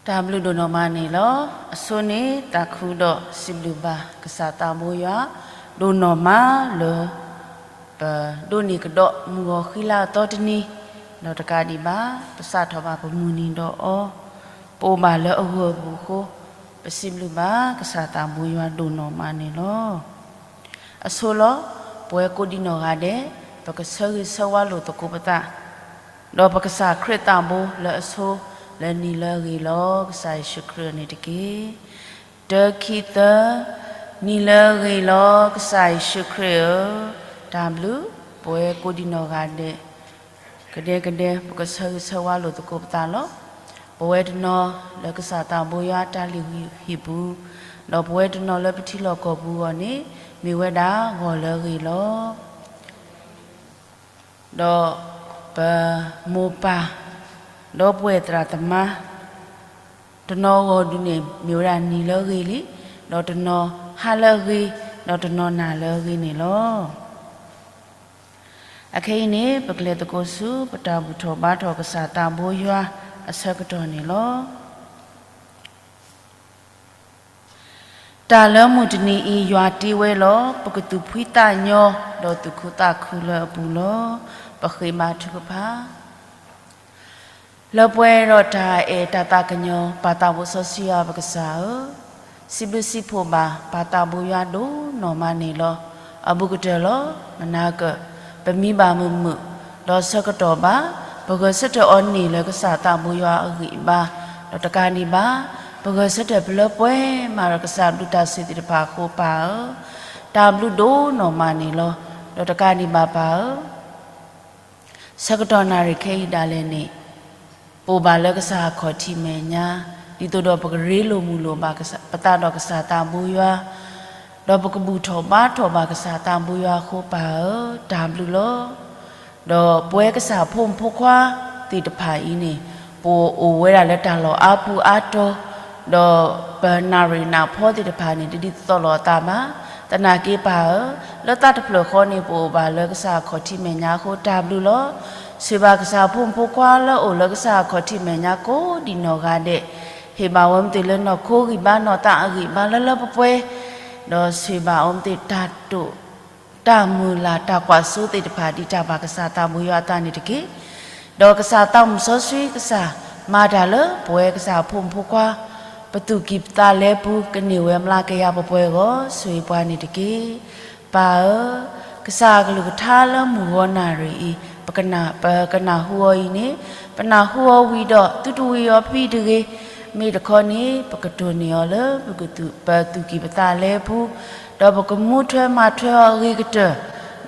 တၢ်ဘျုးဒိၣ်နီၢ်မးန့ၣ်လီၤ. အဆိန့ၣ် သးခုဒီးစံးဘျုးဘၣ်ကစၢ်သးဘိယွၤ ဒိၣ်နီၢ်မးလၢ ပဒိးန့ၢ်ကဒီးမုၢ်ဂီၤဃံလၤအသီတနံၤ, ဒီးတကးဒံးဘၣ် ပစးထီၣ်ဘၣ်ပမုၢ်နံၤဒီးအီၤ, ပအိၣ်ဘၣ်လၢအဂၢၢ်အပူၤအဃိ, ပစံးဘျုးဘၣ်ကစၢ်သးဘိယွၤဒိၣ်နီၢ်မးန့ၣ်လီၤ. အဆိလီၤ. ပဝဲကိးဒံနီၢ်ဂၤဒဲး ပကဆၢဂ့ၤဆၢဝါလိာ်သကိးပသး, ဒီးပကစၢ်ခရံာ်သးဘိလၢအဆိလၢနံၤလၢအဂ့ၤလီၤ ကစၢ်ယ့ၣ်ၡူးခရံာ်အန့ၣ်တက့ၢ်. တၢ ခံ သၢ, နံၤလၢအဂ့ၤလီၤ ကစၢ်ယ့ၣ်ၡူးခရံာ်ဧၢ, တၢ်ဘျုး, ပဝဲကိးဒံနီၢ်ဂၤဒဲး ကဒဲကဒဲ ပကဆၢဂ့ၤဆၢဝါလိာ်သကိးပသးလီၤ. ပဝဲတနီၤလၢကစၢ်သးဘိယွၤအတၢ်လုၢ်ဟံၣ်ပူၤ, ဒီးပဝဲတနီၤလၢပထံလီၢ်ကီၢ်ပူၤအဂီၢ်န့ၣ် မ့ၢ်ဝဲဒၣ်ဂီၤလၢအဂ့ၤလီၤ. ဒီးပမိၢ်ပၢ်, ဒီပုၢ်ဝဲၢ်သရၣ်သမါ, တနီၤဂီၤဒုးန့ၣ် မ့ၢ်ဝဲဒၣ်နံၤလၢအဂ့ၤလံ, ဒီးတနီၤဟါလၢအဂ့ၤ, ဒီးတနီၤနၤလၢအဂ့ၤန့ၣ်လီၤ. အခဲအံၤန့ၣ် ပကလဲၤသကိးဆူ ပတၢ်ဘူၣ်ထီၣ်ဘါထီၣ်ကစၢ်သးဘိယွၤအဆၢကတီၢ်န့ၣ်လီၤ. တၢ်လၢမုၢ်တနံၤအံၤ ယွၤတ့ဝဲလီၤ. ပကသူၣ်ဖှံသးညီ ဒီးသူၣ်ခုသးခုလၢအပူၤလီၤ. ပဃ့ဘါထုကဖၣ်. လၢပှဲၤဒီးတၢ်အဲၣ်တၢ်သးကညီၤ ပၢ်သးဘိစီဆှံယွၤပကစၢ်ဧၢ, စံးဘျုးစံးဖှိၣ်ဘၣ် ပၢ်သးဘိယွၤဒိၣ်နီၢ်မးန့ၣ်လီၤ. အဘူးကတၢၢ်လီၤ. မနၤကၢၣ် ပမံဘၣ်မုာ်မုာ်, ဒီးဆၢကတီၢ်ဘၣ် ပဂဲၤဆၢထၢၣ်အီၤန့ၢ်လၢကစၢ်သးဘိယွၤအဂံၢ်အဘါ, ဒီးတကးဒံးဘၣ် ပဂဲၤဆၢထၢၣ်ပလၢပှဲၤမးဒီးကစၢ်ဘျုးတၢ်ဆိၣ်ဂ့ၤသ့ၣ်တဖၣ်အဃိ ပၢ်ဧၢ, တၢ်ဘျုးဒိၣ်နီၢ်မးန့ၣ်လီၤ. ဒီးတကးဒံးဘၣ်ပၢ်ဧၢ, ဆၢကတီၢ်နၣ်ရံၣ်ခဲအံၤဒၣ်လဲာ်န့ၣ် ပအိၣ်ဘၣ်လၢကစၢ်အခီၣ်ထံးမဲာ်ညါ, ဒ်သိးဒီးပကရ့လိာ်မုာ်လိာ်ဘၣ်ပသးဒီးကစၢ်သးဘိယွၤ, ဒီးပကဘူၣ်ထီၣ်ဘါထီၣ်ဘၣ်ကစၢ်သးဘိယွၤအဃိ ပၢ်ဧၢ, တၢ်ဘျုးလီၤ. ဒီးပဝဲကစၢ်ဖိမုၣ်ဖိခွါသ့ၣ်တဖၣ်အံၤန့ၣ် ပအိၣ်ဝဲဒၣ်လၢတၢ်လီၢ်အါပူၤအါတီၤ, ဒီးပနၣ်ရံၣ်နၣ်ဖီသ့ၣ်တဖၣ်န့ၣ် တဒ်သိးလိာ်အသးဘၣ်. သနာ်က့ပၢ်ဧၢ, လၢသးတဖျၢၣ်ဃီန့ၣ် ပအိၣ်ဘၣ်လၢကစၢ်အခီၣ်ထံးမဲာ်ညါအဃိ တၢ်ဘျုးလီၤ. ဆိၣ်ဂ့ၤဘၣ်ကစၢ်ဖိမုၣ်ဖိခွါလၢအအိၣ်လၢကစၢ်အခီၣ်ထံးမဲာ်ညါကိးဒံနီၢ်ဂၤဒဲး, ဟ့ၣ်ဘၣ်ဝဲမ့ၢ်သ့ၣ်လၢနီၢ်ခိဂံၢ်ဘါနီၢ်သးအဂံၢ်ဘါလၢလၢပှဲၤပှဲၤ, ဒီးဆိၣ်ဂ့ၤဘၣ်အီၤမ့ၢ်သ့ၣ်တၢ်တိာ် တၢ်မုၢ်လၢ်တၢ်ကွၢ်စိသ့ၣ်တဖၣ် ဒ်တၢ်ဘၣ်ကစၢ်သးဘိယွၤအသးန့ၣ်တက့ၢ်. ဒီးကစၢ်သးမုၣ်စီဆှံကစၢ် မၤတၢ်လၢပဝဲကစၢ်ဖိမုၣ်ဖိခွါ ပသူၣ်ကံၢ်ပသးလဲပူၤ ကန့ၢ်ဝဲမျးကယၤပှဲၤပှဲၤအဂီၢ် ဆိၣ်ဂ့ၤပှၤန့ၣ်တက့ၢ်. ပၢ်ဧၢ, ကစၢ်အကလုၢ်ကထါလၢမုၢ်ဂီၤနၣ်ရံၣ်အံၤ ပကနၣ် ပကနၣ်ဟူအီၤအံၤန့ၣ် ပနၣ်ဟူအီၤဝံၤဒီး သုတဝံၤအီၤဖဲအံၤတဂ့ၤ, မ့ၢ်တခီန့ၣ် ပကတိၢ်န့ၢ်အီၤလၢ ပကသူၣ် ပသူၣ်ကံၢ်ပသးလဲပူၤ, ဒီးပကမူထွဲမၤထွဲအီၤအဂ့ၤကတၢၢ်,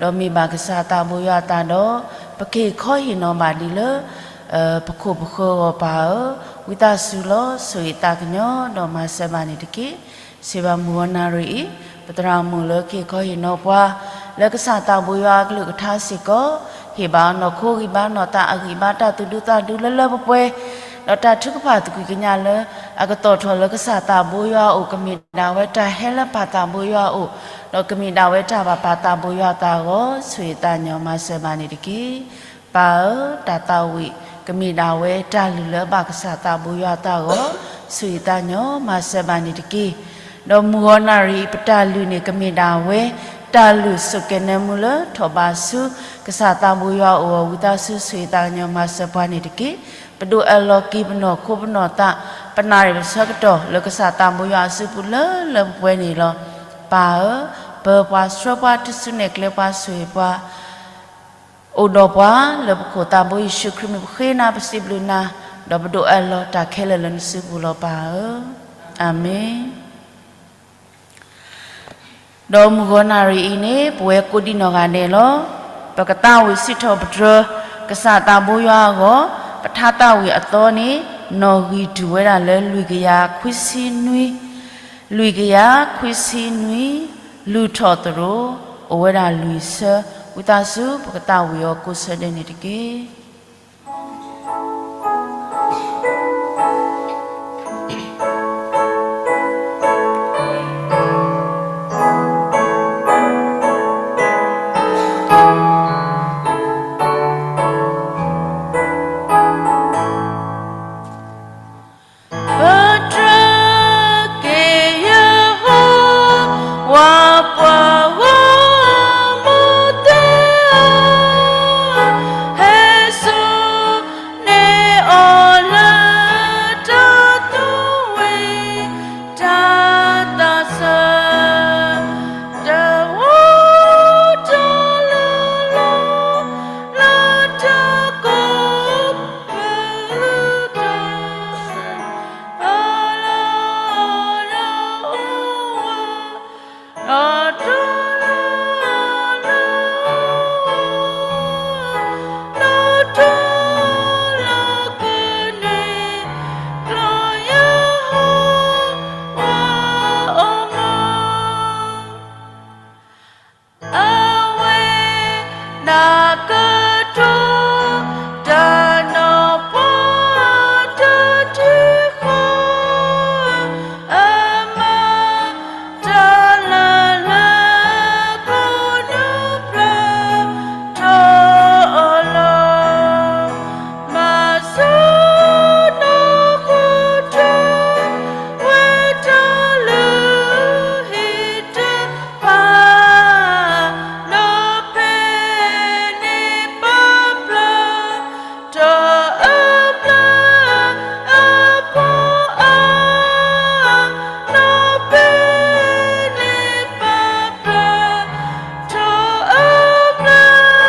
ဒီးမ့ၢ်ဘၣ်ကစၢ်သးဘိယွၤအသးဒီး ပကဟ့ၣ်ခီဟ့ၣ်နီၤဘၣ်ဒ်လၢ ပခိၣ်ပဃၢၤအဂီၢ် ပၢ်ဧၢ, ဝံသးစူၤလီၤ. ဆိၣ်ဂ့ၤသးကညီၤ ဒီးမၤစၢၤဘၣ်န့ၣ်တက့ၢ်. စံးဘၣ်မုၢ်ဂီၤနၣ်ရံၣ်အံၤ ပသရၣ်မုၣ်လၢကဟ့ၣ်ခီဟ့ၣ်နီၤပှၤ လၢကစၢ်သးဘိယွၤအကလုၢ်ကထါစ့ၢ်ကီး, ဟ့ၣ်ဘၣ်အီၤနီၢ်ခိဂံၢ်ဘါနီၢ်သးအဂံၢ်ဘါ တၢ်သူၣ်ဒူသးဒူလၢလၢပှဲၤပှဲၤ, ဒီးတၢ်ထုကဖၣ်သကွံၢ်ကညးလၢ အကသီၣ်ထီၣ်လၢကစၢ်သးဘိယွၤအအိၣ် ကမ့ၢ်ဒၣ်ဝဲတၢ်ဟဲလၢပၢ်သးဘိယွၤအအိၣ်, ဒီးကမ့ၢ်ဒၣ်ဝဲတၢ်ဘၣ်ပၢ်သးဘိယွၤအသးအဂီၢ် ဆိၣ်ဂ့ၤသးကညီၤမၤစၢၤဘၣ်န့ၣ်တက့ၢ်. ပၢ်ဧၢ, တၢ်သးဝံၣ် ကမ့ၢ်ဒၣ်ဝဲတၢ်လုၢ်လၢအဘၣ်ကစၢ်သးဘိယွၤအသးအဂီၢ် ဆိၣ်ဂ့ၤသးကညီၤမၤစၢၤဘၣ်န့ၣ်တက့ၢ်. ဒီးမုၢ်ဂီၤနၣ်ရံၣ်အံၤ ပတၢ်လုၢ်န့ၣ် ကမ့ၢ်ဒၣ်ဝဲ တၢ်လုၢ်ဆိၣ်ကဲၤနၢမူလၢထီၣ်ဘးဆူ ကစၢ်သးဘိယွၤအအိၣ်အဂီၢ် ဝံသးစူၤဆိၣ်ဂ့ၤသးကညီၤမၤစၢၤပှၤန့ၣ်တက့ၢ်. ပဒိးအၢၣ်လီၤက့ၤပနီၢ်ခိပနီၢ်သး, ပနၣ်ရံၣ်ပဆၢကတီၢ်လၢကစၢ်သးဘိယွၤအစုပူၤလၢလၢပှဲၤပှဲၤန့ၣ်လီၤ. ပၢ်ဧၢ, ပၢပှၤဆှၢပှၤ တစုနဲၣ်ကျဲပှၤ ဆိၣ်ဂ့ၤပှၤ အိၣ်ဒီးပှၤလၢပခိၣ်သးဘိယ့ၣ်ၡူးခရံာ်မံၤ ပဃ့နၤပစံးဘျုးနၤ, ဒီးပဒိးအၢၣ်လီၤတၢ်ခဲလၢာ်လၢနစုပူၤလီၤ ပၢ်ဧၢ. အၤမ့ၣ်. ဒီးမုၢ်ဂီၤနၣ်ရံၣ်အံၤန့ၣ် ပဝဲကိးဒံနီၢ်ဂၤဒဲးလီၤ. ပကသးဝံၣ်စံးထီၣ်ပတြၢၤ ကစၢ်သးဘိယွၤအဂီၢ်, ပထါသးဝံၣ်အသီန့ၣ် နီၣ်ဂံၢ်တုၤဝဲဒၣ်လၢလွံၢ်ကယၤခွံဆံနွံ, လွံၢ်ကယၤခွံဆံနွံ, လုၢ်ထီၣ်သရိာ် အိၣ်ဝဲဒၣ်လွံၢ်ဆၢ, ဝံသးစူၤ ပကသးဝံၣ်အီၤကိးဆၢဒဲးန့ၣ်တက့ၢ်. ပ ကတိၤတၢ်နီၢ်ပှၢ်တထံၣ်ဃီ, အမၤတၢ်လၢလၢခိၣ်နူာ်ဖျါထီၣ်အီၤလီၤ. မၤစၢၤနီၢ်ဃုထၢ ဝဲတၢ်လုၢ်ဟံၣ်တဖၣ်, နီၢ်ဖဲန့ၣ်ပာ်ဖျါ ထီၣ်အဘျါအဖှီအါ, နီၢ်ဖဲန့ၣ်ပာ်ဖျါ ထီၣ်အဘျါ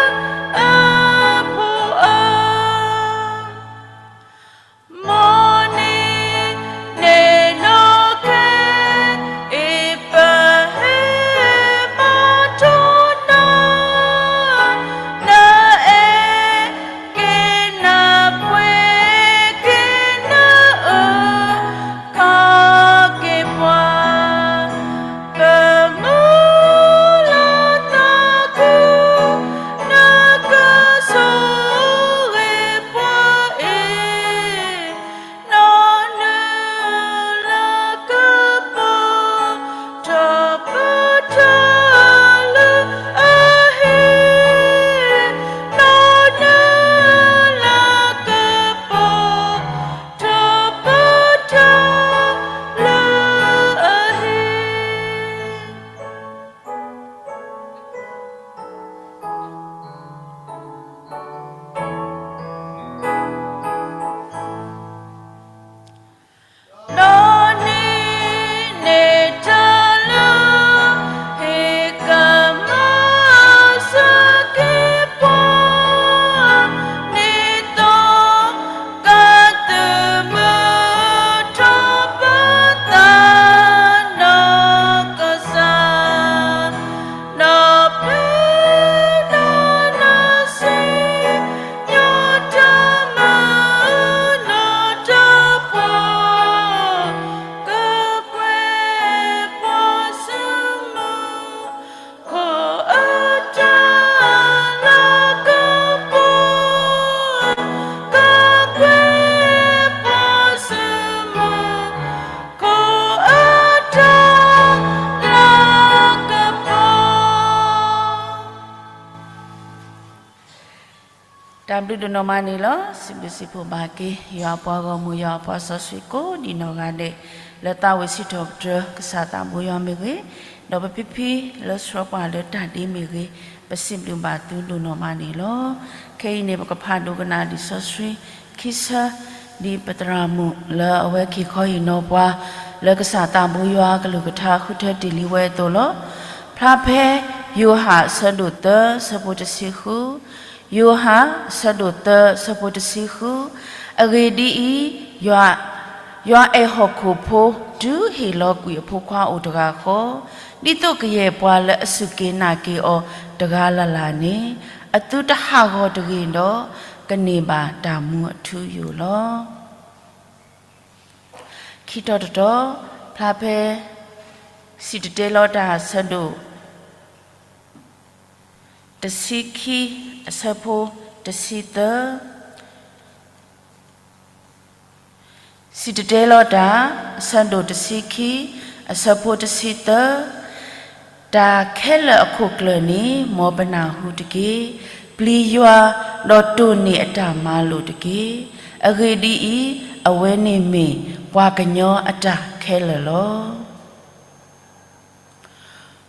အဖှီအါ. မ်နံၤန့ၣ်နီၢ်ခဲ အ့ပဟဲမၤထီၣ်နၤ, နအဲၣ်က့ၤနၤ ပှဲၤက့ၤနၤ အၢ ခီက့ၤပှၤ, ပမုၢ်လၢ်သးခု နကဆိၣ်ဂ့ၤပှၤအံၤ, နီၢ်နုာ်လၢကပီၤ ထီၣ်ပတၢ်လုၢ်အဟံၣ်, နီၢ်နုာ်လၢကပီၤ ထီၣ်ပတၢ်လုၢ်အဟံၣ်. နီၢ်နံၤန့ၣ်တၢ်လုၢ်ဟံၣ် ကမၤစၢၤက့ၤပှၤ, နံၣ်သီကသုးမုၢ်ထီၣ်ပသး နီၢ်ကစၢ်, နီၢ်ဖဲနီၢ်နၢ်စံၣ်ညီၣ်တၢ်မုၢ် နီၢ်တၢ်ပှီၢ် ကကွဲးပှၤစုမုၢ် ခိၣ်အတၢ်လၤကပီၤ, ကကွဲးပှၤစုမုၢ် ခိၣ်အတၢ်လၤကပီၤ. တၢ်ဘျုးဒိၣ်နီၢ်မးန့ၣ်လီၤ. စံးဘျုးစံးဖှိၣ်ဘၣ်က့ၤ ယွၤအပှၤဂီၢ်မုၢ် ယွၤအပှၤစီဆှံကိးဒံးနီၢ်ဂၤဒဲး လၢသးဝံၣ်စံးထီၣ်ပတြၢၤ ကစၢ်သးဘိယွၤမ့ၢ်ဂ့ၤ, ဒီးပဖံဖံလၢဆှၢပှၤလၢတၢ်ဒ့မ့ၢ်ဂ့ၤ, ပစံးဘျုးဘၣ်သုဒိၣ်နီၢ်မးန့ၣ်လီၤ. ခဲအံၤန့ၣ် ပကဖးဒိကနၣ်လံာ်စီဆှံခံဆၢ ဒ်ပသရၣ်မုၣ်လၢအဝဲက့ၤခီဟ့ၣ်နီၤပှၤ လၢကစၢ်သးဘိယွၤကလုၢ်ကထါဃုထၢတ့ၢ်လံဝဲအသိးလီၤ. ဖျါဖဲ ယိၤဟၣ်အဆၢဒိၣ်သၢ ဆၢဖိတဆံဃု, ယိၤဟၣ်အဆၢဒိၣ်သၢ ဆၢဖိတဆံဃု, အဂ့ၢ်ဒ်အံၤ, ယွၤ ယွၤအဲၣ်ဟီၣ်ခိၣ်ဖိ တုၤဟ့ၣ်လီၤကွံာ်အဖိခွါအိၣ်တဂၤဃီ, ဒ်သိးကယဲၢ်ပှၤလၢအစူၢ်က့ၤနာ်က့ၤအီၤတဂၤလၢ်လၢ်န့ၣ် အသုတဟးဂီၤတဂ့ၤဒီး ကန့ၢ်ဘၣ်တၢ်မူအထူအယိာ်လီၤ. ခံတီၤတတီၤ, ဖျါဖဲ စံၣ်တဲၤတဲလီၤတၢ်အဆၢဒိၣ် တဆံခံ အဆၢဖိတဆံသၢ, စံၣ်တဲၤတဲလီၤတၢ် အဆၢဒိၣ်တဆံခံ အဆၢဖိတဆံသၢ, တၢ်ခဲလၢာ်အခိၣ်ကျၢၢ်န့ၣ် မ်ပနၢ်ဟူတက့ၢ်. ပျံၤယွၤဒီးတိၢ်န့ၢ်အတၢ်မၤလိာ်တက့ၢ်. အဂ့ၢ်ဒ်အံၤ, အဝဲန့ၣ်မ့ၢ်ပှၤကညီအတၢ်ခဲလၢာ်လီၤ.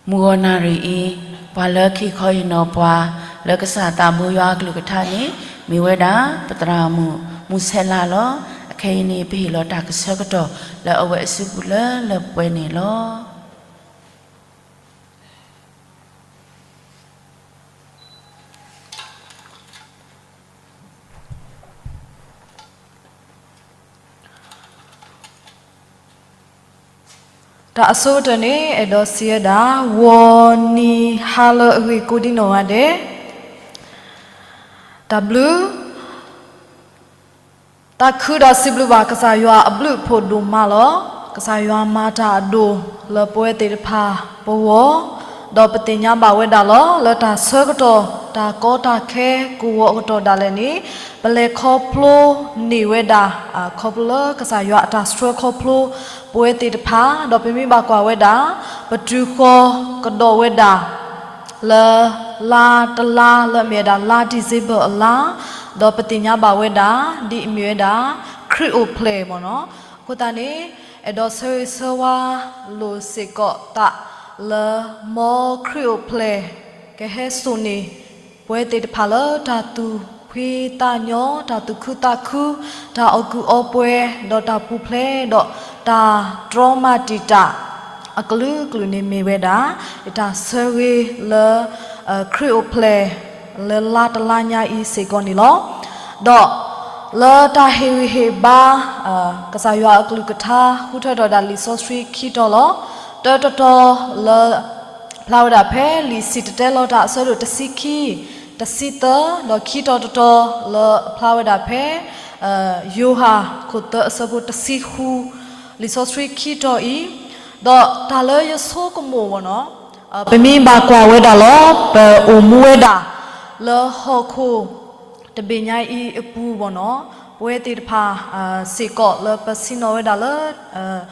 မုၢ်ဂီၤနၣ်ရံၣ်အံၤ, ပှၤလၢက့ၤခီဟ့ၣ်နီၤပှၤ လၢကစၢ်သးဘိယွၤအကလုၢ်ကထါန့ၣ် မ့ၢ်ဝဲဒၣ် ပသရၣ်မုၣ် မုၢ်ဆဲးလးလီၤ. အခဲအံၤန့ၣ် ပဟ့ၣ်လီၤတၢ်ကဆၢကတီၢ်လၢအဝဲအစုပူၤလၢလၢပှဲၤပှဲၤန့ၣ်လီၤ. တၢ်အဆိကတၢၢ်န့ၣ် အဲၣ်ဒိးစံးဝဲဒၣ် ဂီၤနံၤဟါလၢအဂ့ၤကိးဒံးနီၢ်ဂၤဒဲး, တၢ်ဘျုး တၢ်ခုဒီးစံးဘျုးဘၣ်ကစၢ်ယွၤအဘျုးအဖှိၣ်ဒိၣ်မးလီၤ. ကစၢ်ယွၤမၤတၢ်အဒိၣ်လၢပဝဲသ့ၣ်တဖၣ်ပဂီၢ်, ဒီးပသ့ၣ်ညါဘၣ်ဝဲဒၣ်လီၤ လၢတၢ်ဆၢကတီၢ် တၢ်ကီတၢ်ခဲကဝီၤအကတီၢ်ဒၣ်လဲာ်န့ၣ် ပလဲၤခီဖျိန့ၢ်ဝဲဒၣ် ခီဖျိလၢကစၢ်ယွၤအတၢ်ဆှၢခီဖျိ ပဝဲသ့ၣ်တဖၣ် ဒီးပမ့ၢ်ဘၣ်ကွၢ်ဝဲဒၣ် ပတုၤဃီကဒီးဝဲဒၣ် လၢ လါတလါလၢအမ့ၢ်ဝဲဒၣ်လါ December အလါ, ဒီးပသ့ၣ်ညါဘၣ်ဝဲဒၣ် ဒ်အမ့ၢ်ဝဲဒၣ် ခရံာ်အိၣ်ဖျဲၣ်မ့ၢ်နီၤ. အဃိသတးန့ၣ် အဲၣ်ဒိးဆၢဂ့ၤဆၢဝါလိာ်စ့ၢ်ကီးသးလၢ မ်ခရံာ်အိၣ်ဖျဲၣ် ကဟဲစိာ်န့ၢ် ပဝဲသ့ၣ်တဖၣ်လၢတၢ်သူၣ်ဖှံသးညီ, တၢ်သူၣ်ခုသးခု, တၢ်အီၣ်ကူၣ်အီပှဲၤ, ဒီးတၢ်ပူၤဖျဲး, ဒီးတၢ်တြီမၤတံာ်တာ် အကလုာ်ကလုာ်န့ၣ်မ့ၢ်ဝဲဒၣ် ယတၢ်ဆၢဂ့ၤလၢ ခရံာ်အိၣ်ဖျဲၣ် လၢလါတလါညါအံၤစ့ၢ်ကီးန့ၣ်လီၤ. ဒီးလၢတၢ်ဟ့ၣ်ဂံၢ်ဟ့ၣ်ဘါ ကစၢ်ယွၤအကလုၢ်ကထါ ဃုထၢထီၣ်ဝဲဒၣ်လံာ်စီဆှံခံတီၤလီၤ. တၢတတီၤလၢ ဖျါဝဲဒၣ်ဖဲလံာ်စံၣ်တဲၤတဲလီၤတၢ်အဆၢဒိၣ်တဆံခံ, တဆံသၢ, ဒီးခံတီၤတတီၤလၢအဖျါဝဲဒၣ်ဖဲ ယိၤဟၣ်ခိၣ်သၢအဆၢဖိတဆံဃု, လံာ်စီဆှံခံတီၤအံၤ, ဒီးတၢ်လၢယဆိကမိၣ်မ့ၢ်နီၤ, ပမ့ၢ်ဘၣ်ကွၢ်ဝဲဒၣ်လီၤ ပအိၣ်မူဝဲဒၣ် လၢဟီၣ်ခိၣ် တဘ့ၣ်ညါအံၤအပူၤမ့ၢ်နီၤ, ပဝဲသ့ၣ်တဖၣ် စ့ၢ်ကီးလၢပဆ့ၣ်နီၤဝဲဒၣ်လၢ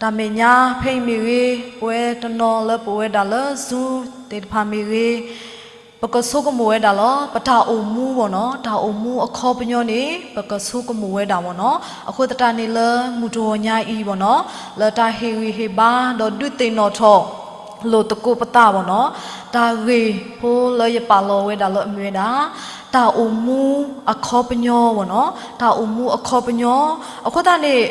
တၢ်မဲာ်ညါဖဲအံၤမ့ၢ်ဂ့ၤ, ပဝဲတနီၤလၢပအိၣ်ဝဲဒၣ်လၢ Zoom သ့ၣ်တဖၣ်မ့ၢ်ဂ့ၤ, ပကဆိကမိၣ်ဝဲဒၣ်လီၤ ပတၢ်အိၣ်မူမ့ၢ်နီၤ, တၢ်အိၣ်မူအခီပညီန့ၣ် ပကဆိကမိၣ်ဝဲဒၣ်မ့ၢ်နီၤ. အဃိသတးန့ၣ်လၢမုၢ်တဂီၤညါအံၤမ့ၢ်နီၤ, လၢတၢ်ဟ့ၣ်ဂံၢ်ဟ့ၣ်ဘါဒီးဒုးသ့ၣ်နီၣ်ထီၣ် လိာ်သကိးပသးမ့ၢ်နီၤ, တၢ်ဂ့ၢ်ဖိလၢယပာ်လီၤဝဲဒၣ်လၢအမ့ၢ်ဝဲဒၣ် တၢ်အိၣ်မူအခီပညီမ့ၢ်နီၤ, တၢ်အိၣ်မူအခီပညီ, အဃိသတးန့ၣ်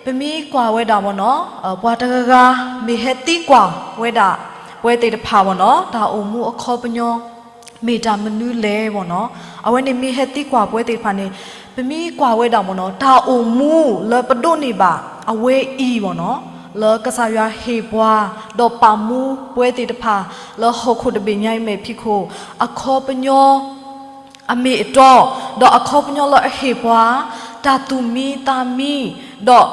ပမ့ၢ်ကွၢ်ဝဲဒၣ်မ့ၢ်နီၤ, ပှၤတဂၤဂၤမ့ၢ်ဟဲသံကွၢ်ဝဲဒၣ် ပဝဲသ့ၣ်တဖၣ်မ့ၢ်နီၤ, တၢ်အိၣ်မူအခီပညီ မ့ၢ်တၢ်မနုၤလဲၣ်မ့ၢ်နီၤ, အဝဲန့ၣ်မ့ၢ်ဟဲသံကွၢ်ပဝဲသ့ၣ်တဖၣ်န့ၣ်, ပမ့ၢ်ကွၢ်ဝဲဒၣ်မ့ၢ်နီၤ, တၢ်အိၣ်မူလၢပဒိးန့ၢ်ဘၣ်အဝဲအံၤမ့ၢ်နီၤ, လၢကစၢ်ယွၤဟ့ၣ်ပှၤ ဒီးပာ်မူပဝဲသ့ၣ်တဖၣ် လၢဟီၣ်ခိၣ်တဘ့ၣ်ညါအံၤမဲာ်ဖံးခိၣ် အခီပညီ အမ့ၢ်အတီ, ဒီးအခီပညီလၢအဟ့ၣ်ပှၤ တၢ်သူၣ်မံသးမံ, ဒီး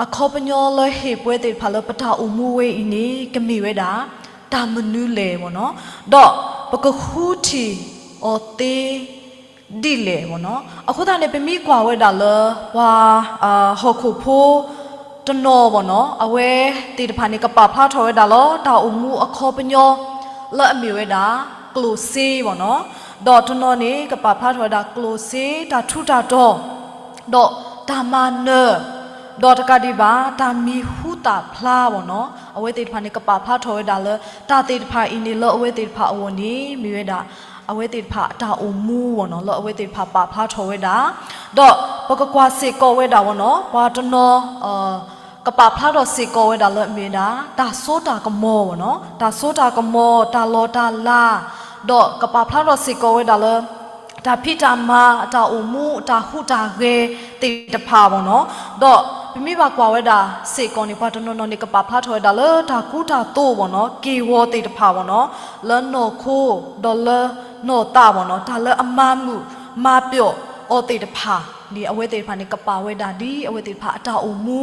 အခီပညီလၢဟ့ၣ်ပဝဲသ့ၣ်တဖၣ်လၢပတၢ်အိၣ်မူဝဲအံၤန့ၣ် ကမ့ၢ်ဝဲဒၣ် တၢ်မနုၤလဲၣ်မ့ၢ်နီၤ, ဒီးပကဃုထံၣ်အီၤသ့ ဒ်လဲၣ်မ့ၢ်နီၤ. အဃိသတးန့ၣ် ပမ့ၢ်ကွၢ်ဝဲဒၣ်လၢ ပှၤ ဟီၣ်ခိၣ်ဖိ တနီၤမ့ၢ်နီၤ, အဝဲသ့ၣ်တဖၣ်န့ၣ် ကပာ်ဖျါထီၣ်ဝဲဒၣ်လီၤ တၢ်အိၣ်မူအခီပညီ လၢအမ့ၢ်ဝဲဒၣ် ကျိၣ်စ့မ့ၢ်နီၤ, ဒီးတနီၤန့ၣ် ကပာ်ဖျါထီၣ်ဝဲဒၣ် ကျိၣ်စ့ တၢ်ထူးတၢ်တီၤ ဒီးတၢ်မၤနၢၤ, ဒီးတကးဒံးဘၣ် တၢ်မံၤဟူသၣ်ဖျါမ့ၢ်နီၤ, အဝဲသ့ၣ်တဖၣ်န့ၣ် ကပာ်ဖျါထီၣ်ဝဲဒၣ်လၢ တၢ်သ့ၣ်တဖၣ်အံၤန့ၣ် လၢအဝဲသ့ၣ်တဖၣ်အဂီၢ်န့ၣ် မ့ၢ်ဝဲဒၣ် အဝဲသ့ၣ်တဖၣ်အတၢ်အိၣ်မူမ့ၢ်နီၤ, လၢအဝဲသ့ၣ်တဖၣ်ပာ်ဖျါထီၣ်ဝဲဒၣ်, ဒီးပကကွၢ်စ့ၢ်ကီးဝဲဒၣ်မ့ၢ်နီၤ, ပှၤတနီၤ ကပာ်ဖျါထီၣ်စ့ၢ်ကီးဝဲဒၣ်လၢအမ့ၢ်ဝဲဒၣ် တၢ်စိတၢ်ကမီၤမ့ၢ်နီၤ, တၢ်စိတၢ်ကမီၤ တၢ်လီၢ်တၢ်လၤ, ဒီးကပာ်ဖျါထီၣ်စ့ၢ်ကီးဝဲဒၣ်လၢ တၢ်ဖံးတၢ်မၤ အတၢ်အိၣ်မူ တၢ်ဟူးတၢ်ဂဲၤသ့ၣ်တဖၣ်မ့ၢ်နီၤ, ဒီးပမ့ၢ်ဘၣ်ကွၢ်ဝဲဒၣ်စ့ၢ်ကီးန့ၣ် ပှၤတနီၤနီၤန့ၣ် ကပာ်ဖျါထီၣ်ဝဲဒၣ်လၢတၢ်ကူတၢ်သိးမ့ၢ်နီၤ, က့ၢ်ဂီၤသ့ၣ်တဖၣ်မ့ၢ်နီၤ, လၢနီၢ်ခိ ဒီးလၢနီၢ်သးမ့ၢ်နီၤ, တၢ်လၢအမၤမုာ်မၤပျီၣ်အီၤသ့ၣ်တဖၣ်န့ၣ် အဝဲသ့ၣ်တဖၣ်န့ၣ် ကပာ်ဝဲဒၣ်ဒ်အဝဲသ့ၣ်တဖၣ်အတၢ်အိၣ်မူ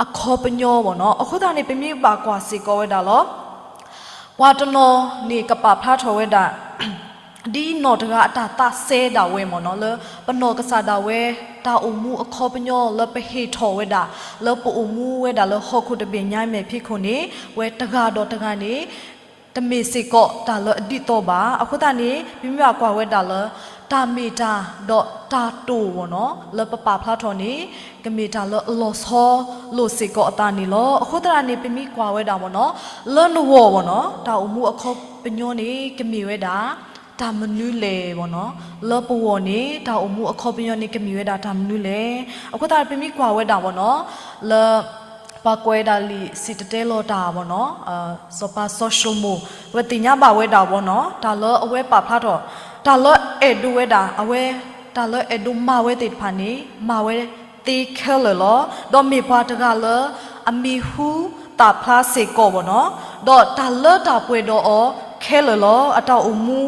အခီပညီမ့ၢ်နီၤ. အဃိသတးန့ၣ် ပမ့ၢ်ဘၣ်ကွၢ်စ့ၢ်ကီးဝဲဒၣ်လီၤ ပှၤတနီၤန့ၣ်ကပာ်ဖျါထီၣ်ဝဲဒၣ် ဒ်နီၢ်တဂၤအတၢ်သးစဲဒၣ်ဝဲမ့ၢ်နီၤ, လၢပနီၢ်ကစၢ်ဒၣ်ဝဲ တၢ်အိၣ်မူအခီပညီလၢပဟ့ၣ်ထီၣ်ဝဲဒၣ် လၢပအိၣ်မူဝဲဒၣ်လၢဟီၣ်ခိၣ်တဘ့ၣ်ညါမဲာ်ဖံးခိၣ်န့ၣ် ဝဲတဂၤဒီးတဂၤန့ၣ် တမ့ၢ်စ့ၢ်ကီးတၢ်လၢအဒ်သိးဘၣ်. အဃိသတးန့ၣ် ပမ့ၢ်ဘၣ်ကွၢ်ဝဲဒၣ်လၢ တၢ်မ့ၢ်တၢ်ဒီးတၢ်တိာ်မ့ၢ်နီၤ လၢပပာ်ဖျါထီၣ်န့ၣ် ကမ့ၢ်တၢ်လၢအလီၤဆီလိာ်စ့ၢ်ကီးအသးန့ၣ်လီၤ. အဃိသတးန့ၣ် ပမ့ၢ်ကွၢ်ဝဲဒၣ်မ့ၢ်နီၤ လၢနဂီၢ်မ့ၢ်နီၤ တၢ်အိၣ်မူအခီပညီန့ၣ် ကမ့ၢ်ဝဲဒၣ် တၢ်မနုၤလဲၣ်မ့ၢ်နီၤ. လၢပဂီၢ်န့ၣ် တၢ်အိၣ်မူအခီပညီန့ၣ် ကမ့ၢ်ဝဲဒၣ်တၢ်မနုၤလဲၣ်. အဃိသတး ပမ့ၢ်ကွၢ်ဝဲဒၣ်မ့ၢ်နီၤ လၢ ပှၤကွဲးဒၣ်လံာ်စံၣ်တဲၤတဲလီၤတၢ်မ့ၢ်နီၤ စီၤပၤစီၤၡလိၤမိၣ် ပသ့ၣ်ညါဘၣ်ဝဲဒၣ်မ့ၢ်နီၤ တၢ်လၢအဝဲပာ်ဖျါထီၣ် တၢ်လၢအဲၣ်ဒိးဝဲဒၣ် အဝဲ တၢ်လၢအဲၣ်ဒိးမၤဝဲသ့ၣ်တဖၣ်န့ၣ် မၤဝဲသ့ခဲလၢာ်လီၤ. ဒီးမ့ၢ်ပှၤတဂၤလၢ အမံၤဟူသၣ်ဖျါစ့ၢ်ကီးမ့ၢ်နီၤ, ဒီးတၢ်လၢတၢ်ပှဲၤဒီးအီၤခဲလၢာ်လီၤ. အတၢ်အိၣ်မူ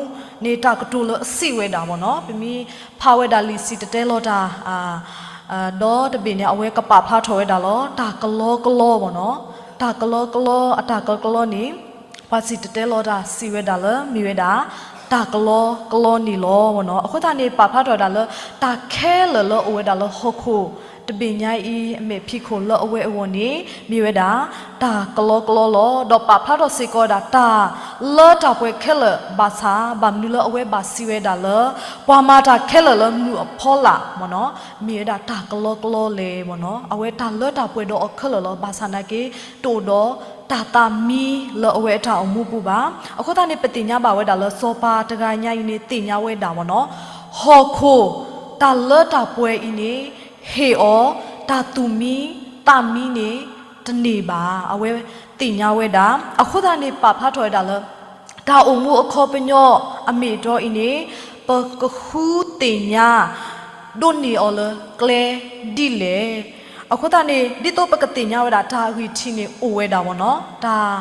န့ၣ် တၢ်ကတိၤလၢအစံးဝဲဒၣ်မ့ၢ်နီၤ, ပမ့ၢ်ဖးဝဲဒၣ်လံာ်စံၣ်တဲၤတဲလီၤတၢ် ဒီတဘ့ၣ်န့ၣ် အဝဲကပာ်ဖျါထီၣ်ဝဲဒၣ်လီၤ. တၢ်ကလီကလီမ့ၢ်နီၤ, တၢ်ကလီကလီ အတၢ်ကလီကလီန့ၣ် ပှၤစံၣ်တဲၤတဲလီၤတၢ်စံးဝဲဒၣ်လၢ မ့ၢ်ဝဲဒၣ် တၢ်ကလီကလီန့ၣ်လီၤနီၤ. အဃိသတးန့ၣ် ပာ်ဖျါထီၣ်ဝဲဒၣ်လၢ တၢ်ခဲလၢာ်လၢအအိၣ်ဝဲဒၣ်လၢဟီၣ်ခိၣ်တဘ့ၣ်ညါအံၤ အမဲာ်ဖံးခိၣ်လၢအဝဲအဂီၢ်န့ၣ် မ့ၢ်ဝဲဒၣ် တၢ်ကလီကလီလီၤ. ဒီးပာ်ဖျါထီၣ်စ့ၢ်ကီးဝဲဒၣ် တၢ်လၢတၢ်ပှဲၤခဲလၢာ်ဘၣ်ဆၣ် ဘၣ်မနုၤလၢအဝဲဘၣ်စံးဝဲဒၣ်လၢ ပှၤမၤတၢ်ခဲလၢာ်လၢမုၢ်အဖီလာ်မ့ၢ်နီၤ မ့ၢ်ဝဲဒၣ်တၢ်ကလီကလီလဲၣ်မ့ၢ်နီၤ. အဝဲတၢ်လၢတၢ်ပှဲၤဒီးအီၤခဲလၢာ်လီၤ. ဘၣ်ဆၣ်နာ်က့ တအိၣ်ဒီးတၢ်သးမံလၢအဝဲအတၢ်အိၣ်မူပူၤဘၣ်. အဃိသတးန့ၣ် ပသ့ၣ်ညါဘၣ်ဝဲဒၣ်လၢ စီၤပၤတဂၤညါအံၤန့ၣ် သ့ၣ်ညါဝဲဒၣ်မ့ၢ်နီၤ ဟီၣ်ခိၣ်တၢ်လၢတၢ်ပှဲၤအံၤန့ၣ် ဟ့ၣ်အီၤတၢ်သူၣ်မံသးမံန့ၣ် တန့ၢ်ဘၣ်. အဝဲသ့ၣ်ညါဝဲဒၣ်. အဃိသတးန့ၣ် ပာ်ဖျါထီၣ်ဝဲဒၣ်လၢ တၢ်အိၣ်မူအခီပညီအမ့ၢ်အတီအံၤန့ၣ် ပကဃုသ့ၣ်ညါ ဒိးန့ၢ်အီၤလၢကျဲဒ်လဲၣ်. အဃိသတးန့ၣ် ဒ်သိးပကသ့ၣ်ညါဝဲဒၣ် တၢ်ဂံၢ်ထံးန့ၣ်အိၣ်ဝဲဒၣ်မ့ၢ်နီၤ တၢ်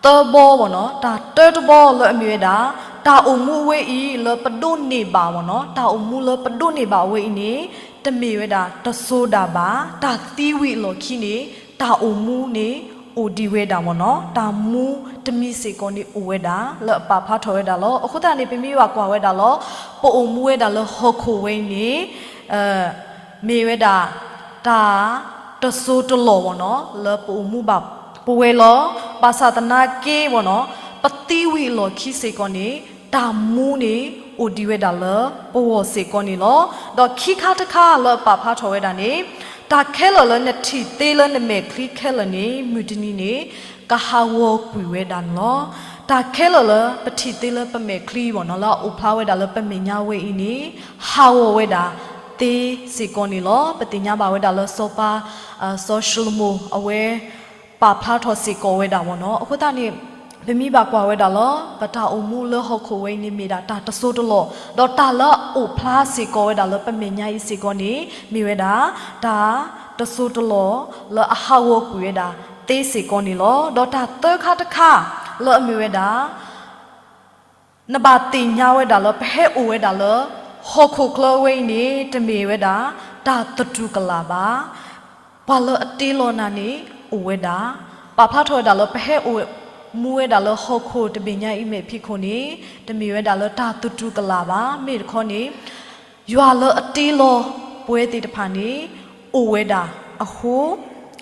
သၢဘီမ့ၢ်နီၤ. တၢ်တၢတဘီလၢအမ့ၢ်ဝဲဒၣ် တၢ်အိၣ်မူအဝဲအံၤလၢပဒိးန့ၢ်ဘၣ်မ့ၢ်နီၤ တၢ်အိၣ်မူလၢပဒိးန့ၢ်ဘၣ်အဝဲအံၤန့ၣ် တမ့ၢ်ဝဲဒၣ်တစိၤဒၣ်ဘၣ်. တၢ်သံဝံၤအလီၢ်ခံန့ၣ် တၢ်အိၣ်မူန့ၣ် အိၣ်ဒံးဝဲဒၣ်မ့ၢ်နီၤ. တၢ်မူတမံၤစ့ၢ်ကီးန့ၣ်အိၣ်ဝဲဒၣ် လၢအပာ်ဖျါထီၣ်ဝဲဒၣ်လီၤ. အဃိသတးန့ၣ် ပမ့ၢ်ဘၣ်ကွၢ်ဝဲဒၣ်လီၤ ပအိၣ်မူဝဲဒၣ်လၢဟီၣ်ခိၣ်ဝဲအံၤန့ၣ် မ့ၢ်ဝဲဒၣ် တၢ်တစိၤတလီၢ်မ့ၢ်နီၤ လၢပအိၣ်မူဘၣ်ပဝဲလီၤ. ဘၣ်ဆၣ်သနာ်က့မ့ၢ်နီၤ ပသံဝံၤအလီၢ်ခံစ့ၢ်ကီးန့ၣ် တၢ်မူန့ၣ်အိၣ်ဒံးဝဲဒၣ်လၢပဂီၢ်စ့ၢ်ကီးန့ၣ်လီၤ. ဒီးခံခါတခါလၢပာ်ဖျါထီၣ်ဝဲဒၣ်န့ၣ် တၢ်ခဲလၢာ်လၢနထံၣ်သ့လၢနမဲာ်ချံခဲလၢာ်န့ၣ် မုၢ်တနံၤန့ၣ် ကဟးဂီၤကွံာ်ဝဲဒၣ်န့ၣ်လီၤ. တၢ်ခဲလၢာ်လၢပထံၣ်သ့လၢပမဲာ်ချံမ့ၢ်နီၤ လၢအအိၣ်ဖျါဝဲဒၣ်လၢပမဲာ်ညါဝဲအံၤန့ၣ် ဟးဂီၤဝဲဒၣ်သ့စ့ၢ်ကီးန့ၣ်လီၤ. ပသ့ၣ်ညါဘၣ်ဝဲဒၣ်လၢစီၤပၤ စီၤၡလိၤမိၣ်အဝဲ ပာ်ဖျါထီၣ်စ့ၢ်ကီးဝဲဒၣ်မ့ၢ်နီၤ. အဃိသတးန့ၣ် ပမ့ၢ်ဘၣ်ကွၢ်ဝဲဒၣ်လီၤ ပတၢ်အိၣ်မူလၢဟီၣ်ခိၣ်ဝဲအံၤန့ၣ် မ့ၢ်ဒၣ်တၢ်တစိၤတလီၢ် ဒီးတၢ်လၢအအိၣ်ဖျါစ့ၢ်ကီးဝဲဒၣ်လၢပမဲာ်ညါအံၤစ့ၢ်ကီးန့ၣ် မ့ၢ်ဝဲဒၣ် တၢ်တစိၤတလီၢ် လၢအဟးဂီၤကွံာ်ဝဲဒၣ်သ့စ့ၢ်ကီးန့ၣ်လီၤ. ဒီးတၢ်သၢခါတခါ လၢအမ့ၢ်ဝဲဒၣ် နဘၣ်သ့ၣ်ညါဝဲဒၣ်လၢ ပဟဲအိၣ်ဝဲဒၣ်လၢ ဟီၣ်ခိၣ်ချၢဝဲအံၤန့ၣ် တမ့ၢ်ဝဲဒၣ် တၢ်သတူၢ်ကလာ်ဘၣ်. ပှၤလၢအတ့လီၤနၤန့ၣ် အိၣ်ဝဲဒၣ်. ပာ်ဖျါထီၣ်ဝဲဒၣ်လၢ ပဟဲအိၣ်မူဝဲဒၣ်လၢဟီၣ်ခိၣ်တဘ့ၣ်ညါအံၤမဲာ်ဖံးခိၣ်န့ၣ် တမ့ၢ်ဝဲဒၣ်လၢတၢ်သတူၢ်ကလာ်ဘၣ်. မ့ၢ်တခီန့ၣ် ယွၤလၢအတ့လီၤပဝဲသ့ၣ်တဖၣ်န့ၣ် အိၣ်ဝဲဒၣ်အဃိ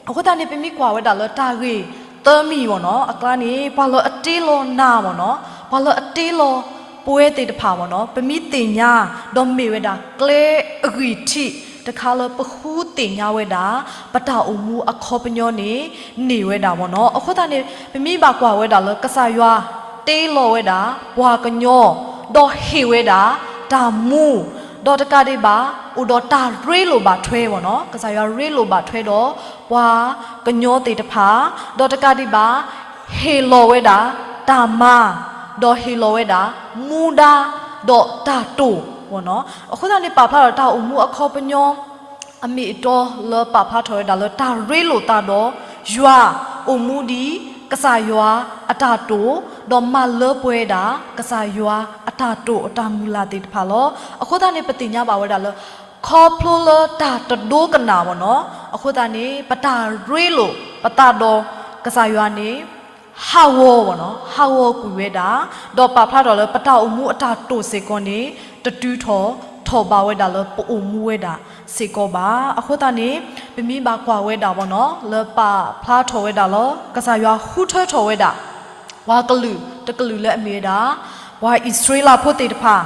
အဃိသတးန့ၣ် ပမ့ၢ်ကွၢ်ဝဲဒၣ်လၢတၢ်ဂ့ၢ်သၢမံၤမ့ၢ်နီၤ အကျါန့ၣ် ပှၤလၢအတ့လီၤနၤမ့ၢ်နီၤ ပှၤလၢအတ့လီၤပဝဲသ့ၣ်တဖၣ်မ့ၢ်နီၤ ပမ့ၢ်သ့ၣ်ညါ ဒီးမ့ၢ်ဝဲဒၣ်ကျဲအဂံၢ်ထံးတခါလၢပဃုသ့ၣ်ညါဝဲဒၣ် ပတၢ်အိၣ်မူအခီပညီန့ၣ် န့ၢ်ဝဲဒၣ်မ့ၢ်နီၤ. အဃိသတးန့ၣ် ပမ့ၢ်ဘၣ်ကွၢ်ဝဲဒၣ်လၢ ကစၢ်ယွၤတ့လီၤဝဲဒၣ် ပှၤကညီ ဒီးဟ့ၣ်ဝဲဒၣ်တၢ်မူ ဒီးတကးဒံးဘၣ် အိၣ်ဒီးတၢ်ရ့လိာ်ဘၣ်ထွဲမ့ၢ်နီၤ ကစၢ်ယွၤရ့လိာ်ဘၣ်ထွဲဒီး ပှၤကညီသ့ၣ်တဖၣ် ဒီးတကးဒံးဘၣ် ဟ့ၣ်လီၤဝဲဒၣ်တၢ်မၤ ဒီးဟ့ၣ်လီၤဝဲဒၣ်မူဒါ ဒီးတၢ်တိာ်မ့ၢ်နီၤ. အဃိသတးန့ၣ် ပာ်ဖျါဒီးတၢ်အိၣ်မူအခီပညီ အမ့ၢ်အတီလၢပာ်ဖျါထီၣ်ဝဲဒၣ်လၢတၢ်ရ့လိာ်သးဒီးယွၤ အိၣ်မူဒ်ကစၢ်ယွၤအတၢ်တိာ် ဒီးမၤလၢပှဲၤဒၣ် ကစၢ်ယွၤအတၢ်တိာ်အတၢ်မုၢ်လၢ်သ့ၣ်တဖၣ်လီၤ. အဃိသတးန့ၣ် ပသ့ၣ်ညါဘၣ်ဝဲဒၣ်လၢ ခီဖျိလၢတၢ်တဒိကနၣ်မ့ၢ်နီၤ အဃိသတးန့ၣ် ပတၢ်ရ့လိာ်ပသးဒီးကစၢ်ယွၤန့ၣ် ဟးဂီၤမ့ၢ်နီၤ ဟးဂီၤကွံာ်ဝဲဒၣ် ဒီးပာ်ဖျါထီၣ်လၢပတၢ်အိၣ်မူအတၢ်တိာ်စ့ၢ်ကီးန့ၣ် တတုၤထီၣ်ထီၣ်ဘးဝဲဒၣ်လၢပအိၣ်မူဝဲဒၣ်စ့ၢ်ကီးဘၣ်. အဃိသတးန့ၣ် ပမ့ၢ်ဘၣ်ကွၢ်ဝဲဒၣ်မ့ၢ်နီၤ လၢပာ်ဖျါထီၣ်ဝဲဒၣ်လီၤ ကစၢ်ယွၤဃုထၢထီၣ်ဝဲဒၣ် ပှၤကလုာ်တကလုာ်လၢအမ့ၢ်ဝဲဒၣ် ပှၤအံၣ်စရ့လးဖိသ့ၣ်တဖၣ်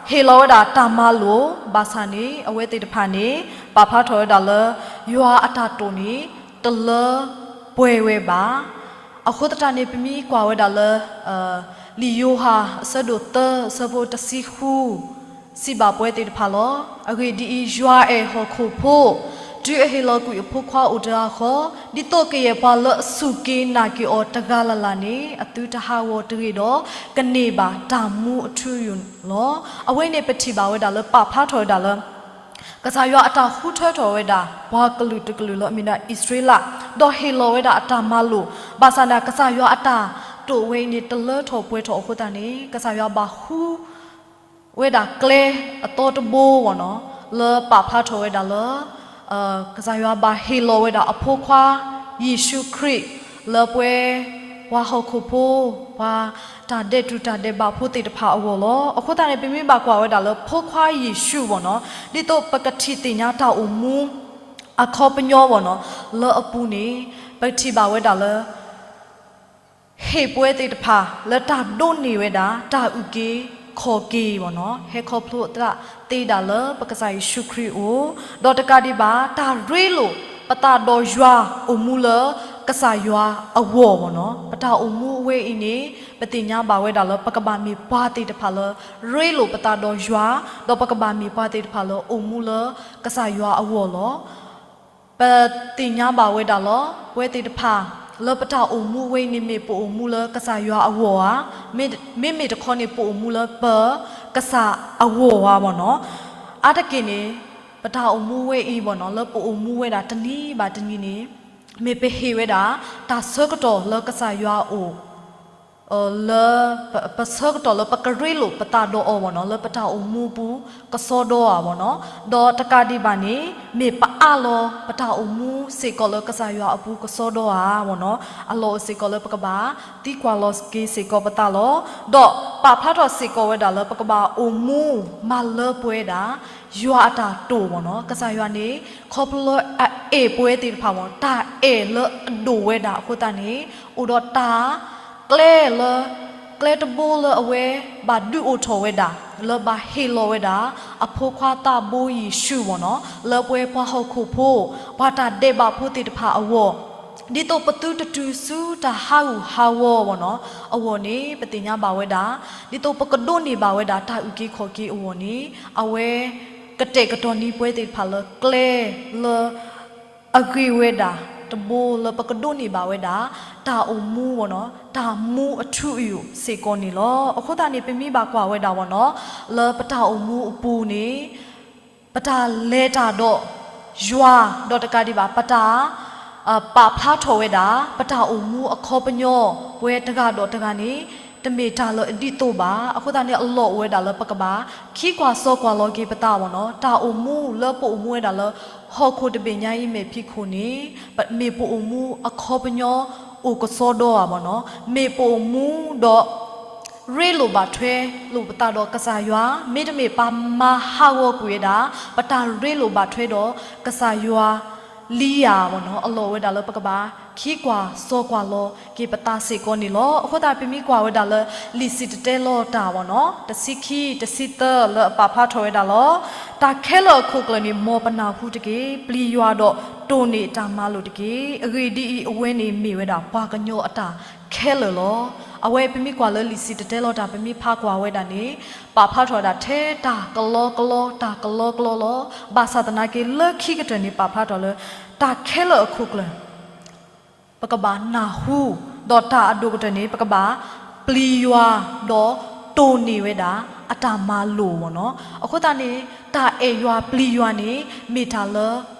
ဟ့ၣ်လီၤဝဲဒၣ်တၢ်မၤလိာ် ဘၣ်ဆၣ်န့ၣ် အဝဲသ့ၣ်တဖၣ်န့ၣ် ပာ်ဖျါထီၣ်ဝဲဒၣ်လၢ ယွၤအတၢ်တိာ်န့ၣ် တလၢပှဲၤဝဲဘၣ်. အဃိသတးန့ၣ် ပမ့ၢ်ကွၢ်ဝဲဒၣ်လၢ လံာ်ယိၤဟၣ် အဆၢဒိၣ်သၢ အဆၢဖိတဆံဃု စံးဘၣ်ပဝဲသ့ၣ်တဖၣ်လီၤ. အဂ့ၢ်ဒ်အံၤ, ယွၤအဲၣ်ဟီၣ်ခိၣ်ဖိ, တုၤအဟ့ၣ်လီၤကွံာ်အဖိခွါအိၣ်တဂၤဃီ, ဒ်သိးကယဲၢ်ပှၤလၢအစူၢ်က့ၤနာ်က့ၤအီၤတဂၤလၢ်လၢ်န့ၣ် အသုတဟးဂီၤတဂ့ၤဒီး ကန့ၢ်ဘၣ်တၢ်မူအထူအယိာ်လီၤ. အဝဲန့ၣ်ပထံၣ်ဘၣ်ဝဲဒၣ်လၢပာ်ဖျါထီၣ်ဝဲဒၣ်လၢ ကစၢ်ယွၤအတၢ်ဃုထၢထီၣ်ဝဲဒၣ် ပှၤကလုာ်တကလုာ်လၢအမ့ၢ်ဒၣ်အံၣ်စရ့လး, ဒီးဟ့ၣ်လီၤဝဲဒၣ်အတၢ်မၤလိာ်, ဘၣ်ဆၣ်န့ၣ် ကစၢ်ယွၤအတၢ်တိာ်ဝဲအံၤန့ၣ် တလၢထီၣ်ပှဲၤထီၣ်အဃိသတးန့ၣ် ကစၢ်ယွၤဘၣ်ဃု ဝဲဒၣ်ကျဲအသီတဘိမ့ၢ်နီၤ, လၢပာ်ဖျါထီၣ်ဝဲဒၣ်လၢ ကစၢ်ယွၤဘၣ်ဟ့ၣ်လီၤဝဲဒၣ်အဖိခွါ ယ့ၣ်ၡူးခရံာ် လၢပှဲၤ ပှၤဟီၣ်ခိၣ်ဖိ, ပှၤတၢ်ဒဲးတူာ်တၢ်ဒဲးဘးဖိသ့ၣ်တဖၣ်အဂီၢ်လီၤ. အဃိသတးန့ၣ် ပမ့ၢ်ဘၣ်ကွၢ်ဝဲဒၣ်လၢဖိခွါယ့ၣ်ၡူးဘၣ်နီၤ, ဒ်သိးပကထံၣ်သ့ၣ်ညါတၢ်အိၣ်မူ အခီပညီဘၣ်နီၤ, လၢအပူၤန့ၣ် ပထံၣ်ဘၣ်ဝဲဒၣ်လၢ ဟ့ၣ်ပှဲၤသ့ၣ်တဖၣ်လၢတၢ်ဒိးန့ၢ်ဝဲဒၣ် တၢ်အုၣ်က့ၤခီၣ်က့ၤဘၣ်နီၤ, ဟဲခီဖျိသးသ့ဒၣ်လၢပကစၢ်ယ့ၣ်ၡူးခရံာ်အအိၣ်, ဒီးတကးဒံးဘၣ် တၢ်ရ့လိာ်ပသးဒီးယွၤအိၣ်မူလၢ ကစၢ်ယွၤအဂီၢ်ဘၣ်နီၤ. ပတၢ်အိၣ်မူအဝဲအံၤန့ၣ် ပသ့ၣ်ညါဘၣ်ဝဲဒၣ်လၢ ပကဘၣ်မ့ၢ်ပှၤသ့ၣ်တဖၣ်လၢ ရ့လိာ်ပသးဒီးယွၤ, ဒီးပကဘၣ်မ့ၢ်ပှၤသ့ၣ်တဖၣ်လၢအိၣ်မူလၢကစၢ်ယွၤအဂီၢ်လီၤ. ပသ့ၣ်ညါဘၣ်ဝဲဒၣ်လီၤ. ပဝဲသ့ၣ်တဖၣ် လၢပတၢ်အိၣ်မူဝဲအံၤန့ၣ် မ့ၢ်ပအိၣ်မူလၢကစၢ်ယွၤအဂီၢ်ဧါ, မ့မ့ၢ်တခီန့ၣ် ပအိၣ်မူလၢပကစၢ်အဂီၢ်ဧါဘၣ်နီၤ. အါတက့ၢ်န့ၣ် ပတၢ်အိၣ်မူဝဲအံၤဘၣ်နီၤ လၢပအိၣ်မူဝဲဒၣ်တနံၤဘၣ်တနံၤန့ၣ် မ့ၢ်ပဟ့ၣ်ဝဲဒၣ် တၢ်ဆၢကတီၢ်လၢကစၢ်ယွၤအအိၣ် လၢ ပဆၢကတီၢ်လၢပကရ့လိာ်ပသးဒီးအီၤဘၣ်နီၤ, လၢပတၢ်အိၣ်မူပူၤ ကစီဒီဧါဘၣ်နီၤ. ဒီးတကးဒံးဘၣ်န့ၣ် မ့ၢ်ပအးလီၤပတၢ်အိၣ်မူစ့ၢ်ကီးလၢကစၢ်ယွၤအပူၤကစီဒီဧါဘၣ်နီၤ. အလီၢ်အိၣ်စ့ၢ်ကီးလၢပကဘၣ်သံကွၢ်လီၤက့ၤစ့ၢ်ကီးပသးလီၤ. ဒီးပာ်ဖျါထီၣ်စ့ၢ်ကီးဝဲဒၣ်လၢပကဘၣ်အိၣ်မူမၤလၢပှဲၤဒၣ် ယွၤအတၢ်တိာ်ဘၣ်နီၤ. ကစၢ်ယွၤန့ၣ် ခီဖျိလၢအအဲၣ်ပဝဲသ့ၣ်တဖၣ်ဘၣ် တၢ်အဲၣ်လၢအဒိၣ်ဝဲဒၣ်အဃိသတးန့ၣ် အိၣ်ဒီးတၢ် ကျဲလၢ ကျဲတဘိလၢအဝဲဘၣ်ဒုးအိၣ်ထီၣ်ဝဲဒၣ် လၢဘၣ်ဟ့ၣ်လီၤဝဲဒၣ် အဖိခွါသးဘိယ့ၣ်ၡူးဘၣ်နီၤ လၢပဝဲပှၤဟီၣ်ခိၣ်ဖိ ပှၤတၢ်ဒဲးဘးဖိသ့ၣ်တဖၣ်အဂီၢ် ဒ်သိးပသုတတုၤဆူတၢ်ဟးဂူာ်ဟးဂီၤဘၣ်နီၤ အဂီၢ်န့ၣ် ပသ့ၣ်ညါဘၣ်ဝဲဒၣ် ဒ်သိးပကဒိးန့ၢ်ဘၣ်ဝဲဒၣ် တၢ်အုၣ်က့ၤခီၣ်က့ၤအဂီၢ်န့ၣ် အဝဲ ကတဲာ်ကတီၤန့ၢ်ပဝဲသ့ၣ်တဖၣ်လၢကျဲလၢ အဂ့ၤဝဲဒၣ်တဘိလၢပကဒိးန့ၢ်ဘၣ်ဝဲဒၣ် တၢ်အိၣ်မူဘၣ်နီၤ တၢ်မူအထူအယိာ်စ့ၢ်ကီးန့ၣ်လီၤ. အဃိသတးန့ၣ် ပမ့ၢ်ဘၣ်ကွၢ်ဝဲဒၣ်ဘၣ်နီၤ လၢပတၢ်အိၣ်မူအပူၤန့ၣ် ပတၢ်လဲၤတၢ်ဒီးယွၤ ဒီးတကးဒံးဘၣ် ပတၢ် ပာ်ဖျါထီၣ်ဝဲဒၣ် ပတၢ်အိၣ်မူအခီပညီ ပဝဲတဂၤဒီးတဂၤန့ၣ် တမ့ၢ်တၢ်လၢအဒ်သိးဘၣ်. အဃိသတးန့ၣ် အလီၢ်အိၣ်ဝဲဒၣ်လၢပကဘၣ် ခံကွၢ်စီကွၢ်လီၤက့ၤပသးဘၣ်နီၤ တၢ်အိၣ်မူလၢပအိၣ်မူဝဲဒၣ်လၢ ဟီၣ်ခိၣ်တဘ့ၣ်ညါအံၤမဲာ်ဖံးခိၣ်န့ၣ် မ့ၢ်ပအိၣ်မူအခီပညီအိၣ်ကစီဒီဧါဘၣ်နီၤ မ့ၢ်ပအိၣ်မူဒီး ရ့လိာ်ဘၣ်ထွဲလိာ်ပသးဒီးကစၢ်ယွၤ မ့တမ့ၢ်ပမၤဟးဂီၤကွံာ်ဝဲဒၣ် ပတၢ်ရ့လိာ်ဘၣ်ထွဲဒီးကစၢ်ယွၤလံဧါဘၣ်နီၤ အလီၢ်အိၣ်ဝဲဒၣ်လၢပကဘၣ် ခံကွၢ်စီကွၢ်လီၤက့ၤပသးစ့ၢ်ကီးန့ၣ်လီၤ. အဃိသတး ပမ့ၢ်ကွၢ်ဝဲဒၣ်လၢ လံာ်စံၣ်တဲၤတဲလီၤတၢ်ဘၣ်နီၤ တဆံခံ တဆံသၢ လၢအပာ်ဖျါထီၣ်ဝဲဒၣ်လီၤ. တၢ်ခဲလၢာ်အခိၣ်ကျၢၢ်န့ၣ် မ်ပနၢ်ဟူတက့ၢ်. ပျံၤယွၤဒီးတိၢ်န့ၢ်တၢ်မၤလိာ်တက့ၢ်. အဂ့ၢ်ဒ်အံၤ, အဝဲန့ၣ်မ့ၢ်ဝဲဒၣ်ပှၤကညီအတၢ်ခဲလၢာ်လီၤ. အဝဲပမ့ၢ်ကွၢ်လၢလံာ်စံၣ်တဲၤတဲလီၤတၢ် ပမ့ၢ်ဖးကွၢ်ဝဲဒၣ်န့ၣ် ပာ်ဖျါထီၣ်ဝဲဒၣ်ထဲတၢ်ကလီကလီ တၢ်ကလီကလီလီၤ. ဘၣ်ဆၣ်သနာ်က့ လၢခံကတၢၢ်န့ၣ် ပာ်ဖျါထီၣ်လၢ တၢ်ခဲလၢာ်အခိၣ်ကျၢၢ် ပကဘၣ်နၢ်ဟူ, ဒီးတၢ်အဒိၣ်ကတၢၢ်န့ၣ် ပကဘၣ်ပျံၤယွၤ ဒီးတိၢ်န့ၢ်ဝဲဒၣ် အတၢ်မၤလိာ်ဘၣ်နီၤ. အဃိသတးန့ၣ် တၢ်အဲၣ်ယွၤပျံၤယွၤန့ၣ် မ့ၢ်တၢ်လၢ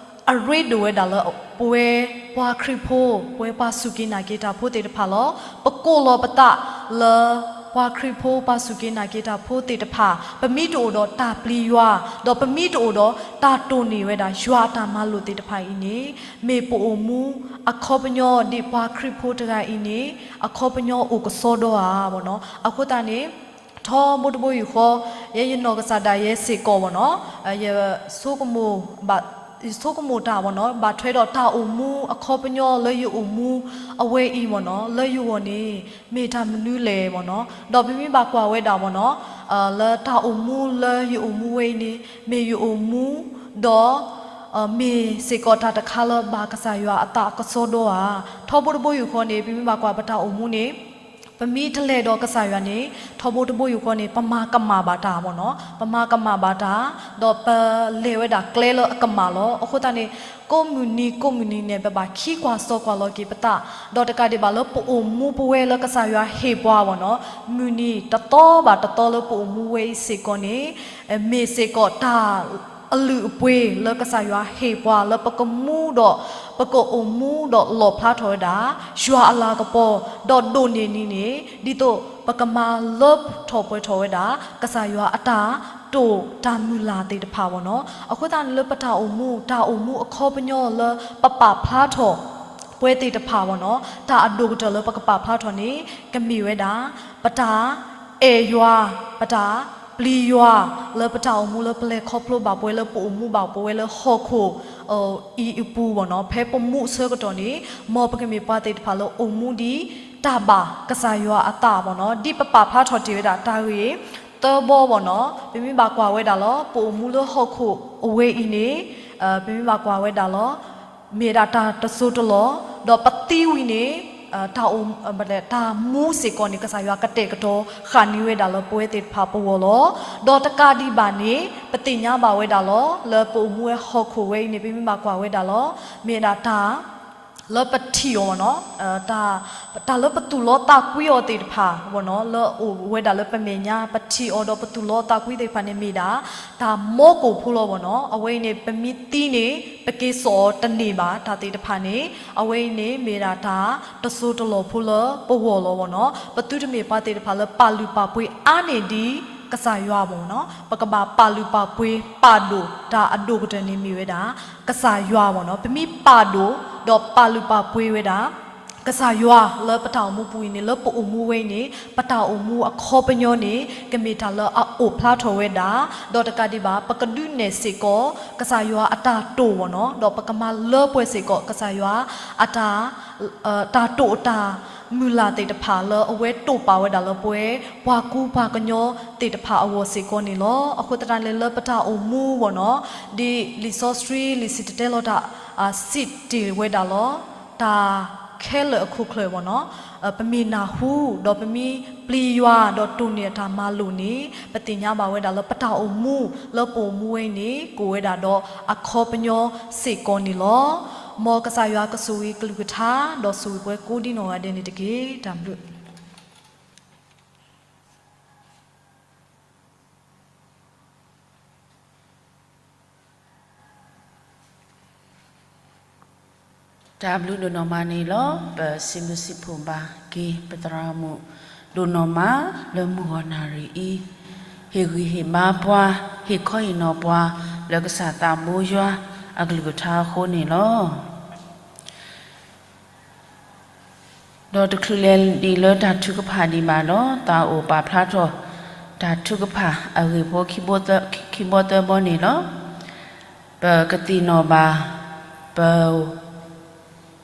အရ့ဒိၣ်ဝဲဒၣ်လၢ ပဝဲပှၤခရံာ်ဖိ, ပဝဲပှၤစူၢ်က့ၤနာ်က့ၤတၢ်ဖိသ့ၣ်တဖၣ်လီၤ. ပကိးလီၤပသးလၢ ပှၤခရံာ်ဖိ ပှၤစူၢ်က့ၤနာ်က့ၤတၢ်ဖိသ့ၣ်တဖၣ် ပမ့ၢ်တအိၣ်ဒီးတၢ်ပျံၤယွၤ, ဒီးပမ့ၢ်တအိၣ်ဒီးတၢ်တိၢ်န့ၢ်ဝဲဒၣ် ယွၤအတၢ်မၤလိာ်သ့ၣ်တဖၣ်အံၤန့ၣ် မ့ၢ်ပအိၣ်မူအခီပညီ ဒ်ပှၤခရံာ်ဖိတဂၤအံၤန့ၣ် အခီပညီအိၣ်ကစီဒီဧါဘၣ်နီၤ. အဃိသတးန့ၣ် ထီဘိတဘိယူၢ်ဃီ ယဲယနီၢ်ကစၢ်ဒၣ်ယဲစ့ၢ်ကီးဘၣ်နီၤ ယဆိကမိၣ် ယဆိကမိၣ်တၢ်ဘၣ်နီၤ ဘၣ်ထွဲဒီးတၢ်အိၣ်မူအခီပညီလၢယအိၣ်မူအဝဲအံၤဘၣ်နီၤ လၢယဂီၢ်န့ၣ် မ့ၢ်တၢ်မနုၤလဲၣ်ဘၣ်နီၤ. ဒီးပမ့ၢ်ဘၣ်ကွၢ်ဝဲဒၣ်ဘၣ်နီၤ လၢတၢ်အိၣ်မူလၢယအိၣ်မူဝဲအံၤန့ၣ် မ့ၢ်ယအိၣ်မူ ဒီး မ့ၢ်စ့ၢ်ကီးတၢ်တခါလၢဘၣ်ကစၢ်ယွၤအသးကစီဒီဧါ. ထီဘိတဘိယူၢ်ဃီန့ၣ် ပမ့ၢ်ဘၣ်ကွၢ်ပတၢ်အိၣ်မူန့ၣ် ပမ့ၢ်တလဲၤဒီးကစၢ်ယွၤန့ၣ် ထီဘိတဘိယူၢ်ဃီန့ၣ် ပမၤကမၣ်ဘၣ်တၢ်ဘၣ်နီၤ ပမၤကမၣ်ဘၣ်တၢ် ဒီးပလဲၤဝဲဒၣ်ကျဲလၢအကမၣ်လီၤ. အဃိသတးန့ၣ် ကိးမုၢ်နံၤကိးမုၢ်နံၤန့ၣ် ပဘၣ်ခံကွၢ်စီကွၢ်လီၤက့ၤပသး ဒီးတကးဒံးဘၣ်လၢပအိၣ်မူပဝဲလၢကစၢ်ယွၤဟ့ၣ်ပှၤဘၣ်နီၤ မုၢ်နံၤတသီဘၣ်တသီလၢပအိၣ်မူဝဲအံၤစ့ၢ်ကီးန့ၣ် မ့ၢ်စ့ၢ်ကီးတၢ် အလုၢ်အပှ့ၤလၢကစၢ်ယွၤဟ့ၣ်ပှၤ လၢပကမူဒီး ပကအိၣ်မူဒီးလီၣ်ဖျါထီၣ်ဝဲဒၣ် ယွၤအလၤကပီၤ ဒီးဒိၣ်န့ၢ်နံၤန့ၣ် ဒ်သိးပကမၤလၢထီၣ်ပှဲၤထီၣ်ဝဲဒၣ် ကစၢ်ယွၤအတၢ်တိာ်တၢ်မုၢ်လၢ်သ့ၣ်တဖၣ်ဘၣ်နီၤ. အဃိသတးန့ၣ်လၢပတၢ်အိၣ်မူ တၢ်အိၣ်မူအခီပညီလၢပပာ်ဖျါထီၣ် ပဝဲသ့ၣ်တဖၣ်ဘၣ်နီၤ တၢ်အဒိၣ်ကတၢၢ်လၢပကပာ်ဖျါထီၣ်န့ၣ် ကမ့ၢ်ဝဲဒၣ် ပတၢ်အဲၣ်ယွၤ, ပတၢ်ပျံၤယွၤ လၢပတၢ်အိၣ်မူလၢပလဲၤခီဖျိဘၣ်ပဝဲလၢပအိၣ်မူဘၣ်ပဝဲလၢဟီၣ်ခိၣ်အံၤအပူၤဘၣ်နီၤ ဖဲပမူအဆၢကတီၢ်န့ၣ် မ်ပကမ့ၢ်ပှၤသ့ၣ်တဖၣ်လၢအိၣ်မူဒ်တၢ်ဘၣ်ကစၢ်ယွၤအသးဘၣ်နီၤ ဒ်ပပာ်ဖျါထီၣ်တ့ၢ်ဝဲဒၣ်တၢ်ဂ့ၢ်သၢဘီဘၣ်နီၤ ပမ့ၢ်ဘၣ်ကွၢ်ဝဲဒၣ်လီၤ ပအိၣ်မူလၢဟီၣ်ခိၣ်အဝဲအံၤန့ၣ် ပမ့ၢ်ဘၣ်ကွၢ်ဝဲဒၣ်လီၤ မ့ၢ်ဝဲဒၣ်တၢ်တစိၢ်တလီၢ်, ဒီးပသံဝံၤန့ၣ် တၢ်အိၣ် တၢ်မူစ့ၢ်ကီးန့ၣ် ကစၢ်ယွၤကတဲာ်ကတီၤဃာ်န့ၢ်ဝဲဒၣ်လၢပဝဲသ့ၣ်တဖၣ်ပဂီၢ်လီၤ. ဒီးတကးဒံးဘၣ်န့ၣ် ပသ့ၣ်ညါဘၣ်ဝဲဒၣ်လီၤ လၢပအိၣ်မူဝဲဟီၣ်ခိၣ်ဝဲအံၤန့ၣ် ပမ့ၢ်ဘၣ်ကွၢ်ဝဲဒၣ်လီၤ မ့ၢ်ဝဲဒၣ်တၢ် လၢပထံၣ်အီၤဘၣ်နီၤ တၢ်လၢပသူၣ်လီသးကွံအီၤသ့ၣ်တဖၣ်ဘၣ်နီၤ လၢအိၣ်ဝဲဒၣ်လၢပမဲာ်ညါ ပထံၣ်အီၤဒီးပသူၣ်လီသးကွံသ့ၣ်တဖၣ်န့ၣ်မ့ၢ်ဒၣ် တၢ်မီကိၣ်ဖိလီၤဘၣ်နီၤ အဝဲအံၤန့ၣ် ပမ့ၢ်သံန့ၣ် ပက့ၤစိာ်အီၤတန့ၢ်ဘၣ် တၢ်သ့ၣ်တဖၣ်န့ၣ် အဝဲအံၤန့ၣ် မ့ၢ်ဒၣ်တၢ်တစိၢ်တလီၢ်ဖိလၢပဂီၢ်လီၤဘၣ်နီၤ ပသုတမ့ၢ်ပှၤသ့ၣ်တဖၣ်လၢပာ်လုၢ်ပာ်ပှ့ၤအါန့ၢ်ဒ်ကစၢ်ယွၤဘၣ်နီၤ ပကဘၣ်ပာ်လုၢ်ပာ်ပှ့ၤပာ်ဒိၣ်တၢ်အဒိၣ်ကတၢၢ်န့ၣ်မ့ၢ်ဝဲဒၣ် ကစၢ်ယွၤဘၣ်နီၤ ပမ့ၢ်ပာ်ဒိၣ်ဒီးပာ်လုၢ်ပာ်ပှ့ၤဝဲဒၣ် ကစၢ်ယွၤလၢပတၢ်အိၣ်မူပူၤအံၤန့ၣ် လၢပအိၣ်မူဝဲအံၤန့ၣ် ပတၢ်အိၣ်မူအခီပညီန့ၣ် ကမ့ၢ်တၢ်လၢအအိၣ်ဖျါထီၣ်ဝဲဒၣ် ဒီးတကးဒံးဘၣ် ပကဒုးနဲၣ်စ့ၢ်ကီး ကစၢ်ယွၤအတၢ်တိာ်ဘၣ်နီၤ ဒီးပကမၤလၢပှဲၤစ့ၢ်ကီး ကစၢ်ယွၤအတၢ် တၢ်တိာ်အတၢ်မုၢ်လၢ်သ့ၣ်တဖၣ်လၢအဝဲတိာ်ပာ်ဝဲဒၣ်လၢပဝဲ ပှၤကူပှၤကညီသ့ၣ်တဖၣ်အဂီၢ်စ့ၢ်ကီးန့ၣ်လီၤ. အဃိသတးန့ၣ် လၢပတၢ်အိၣ်မူဘၣ်နီၤ ဒ်လံာ်စီဆှံလံာ်စံၣ်တဲၤတဲလီၤတၢ် စံးတ့ၢ်ဝဲဒၣ်လီၤ တၢ်ခဲလၢာ်အခိၣ်ချၢးဘၣ်နီၤ ပမ့ၢ်နၢ်ဟူ ဒီးပမ့ၢ်ပျံၤယွၤ ဒီးတိၢ်န့ၢ်အတၢ်မၤလိာ်န့ၣ် ပသ့ၣ်ညါဘၣ်ဝဲဒၣ်လၢပတၢ်အိၣ်မူ လၢပအိၣ်မူဝဲအံၤန့ၣ် ကအိၣ်ဝဲဒၣ်ဒီးအခီပညီစ့ၢ်ကီးန့ၣ်လီၤ. မ်ကစၢ်ယွၤကဆိၣ်ဂ့ၤကလုၢ်ကထါ ဒီးဆိၣ်ဂ့ၤပှၤကိးဒံနီၢ်ဂၤဒဲးန့ၣ်တက့ၢ်. တၢ်ဘျုး တၢ်ဘျုးဒိၣ်နီၢ်မးန့ၣ်လီၤ. ပစံးဘျုးစံးဖှိၣ်ဘၣ်က့ၤ ပသရၣ်မုၣ်ဒိၣ်နီၢ်မးလၢမုၢ်ဂီၤနၣ်ရံၣ်အံၤ ဟ့ၣ်ဂံၢ်ဟ့ၣ်ဘါပှၤ ဟ့ၣ်ခီဟ့ၣ်နီၤပှၤ လၢကစၢ်သးဘိယွၤအကလုၢ်ကထါအဃိန့ၣ်လီၤ. ဒီးတချုးလဲၤဒံးလၢတၢ်ထုကဖၣ်ဒံးဘၣ်ဒီး သးအိၣ်ပာ်ဖျါထီၣ် တၢ်ထုကဖၣ်အဂ့ၢ်ဖိခံဘီသၢဘီန့ၣ်လီၤ. ပကသ့ၣ်နီၣ်ဘၣ် ပ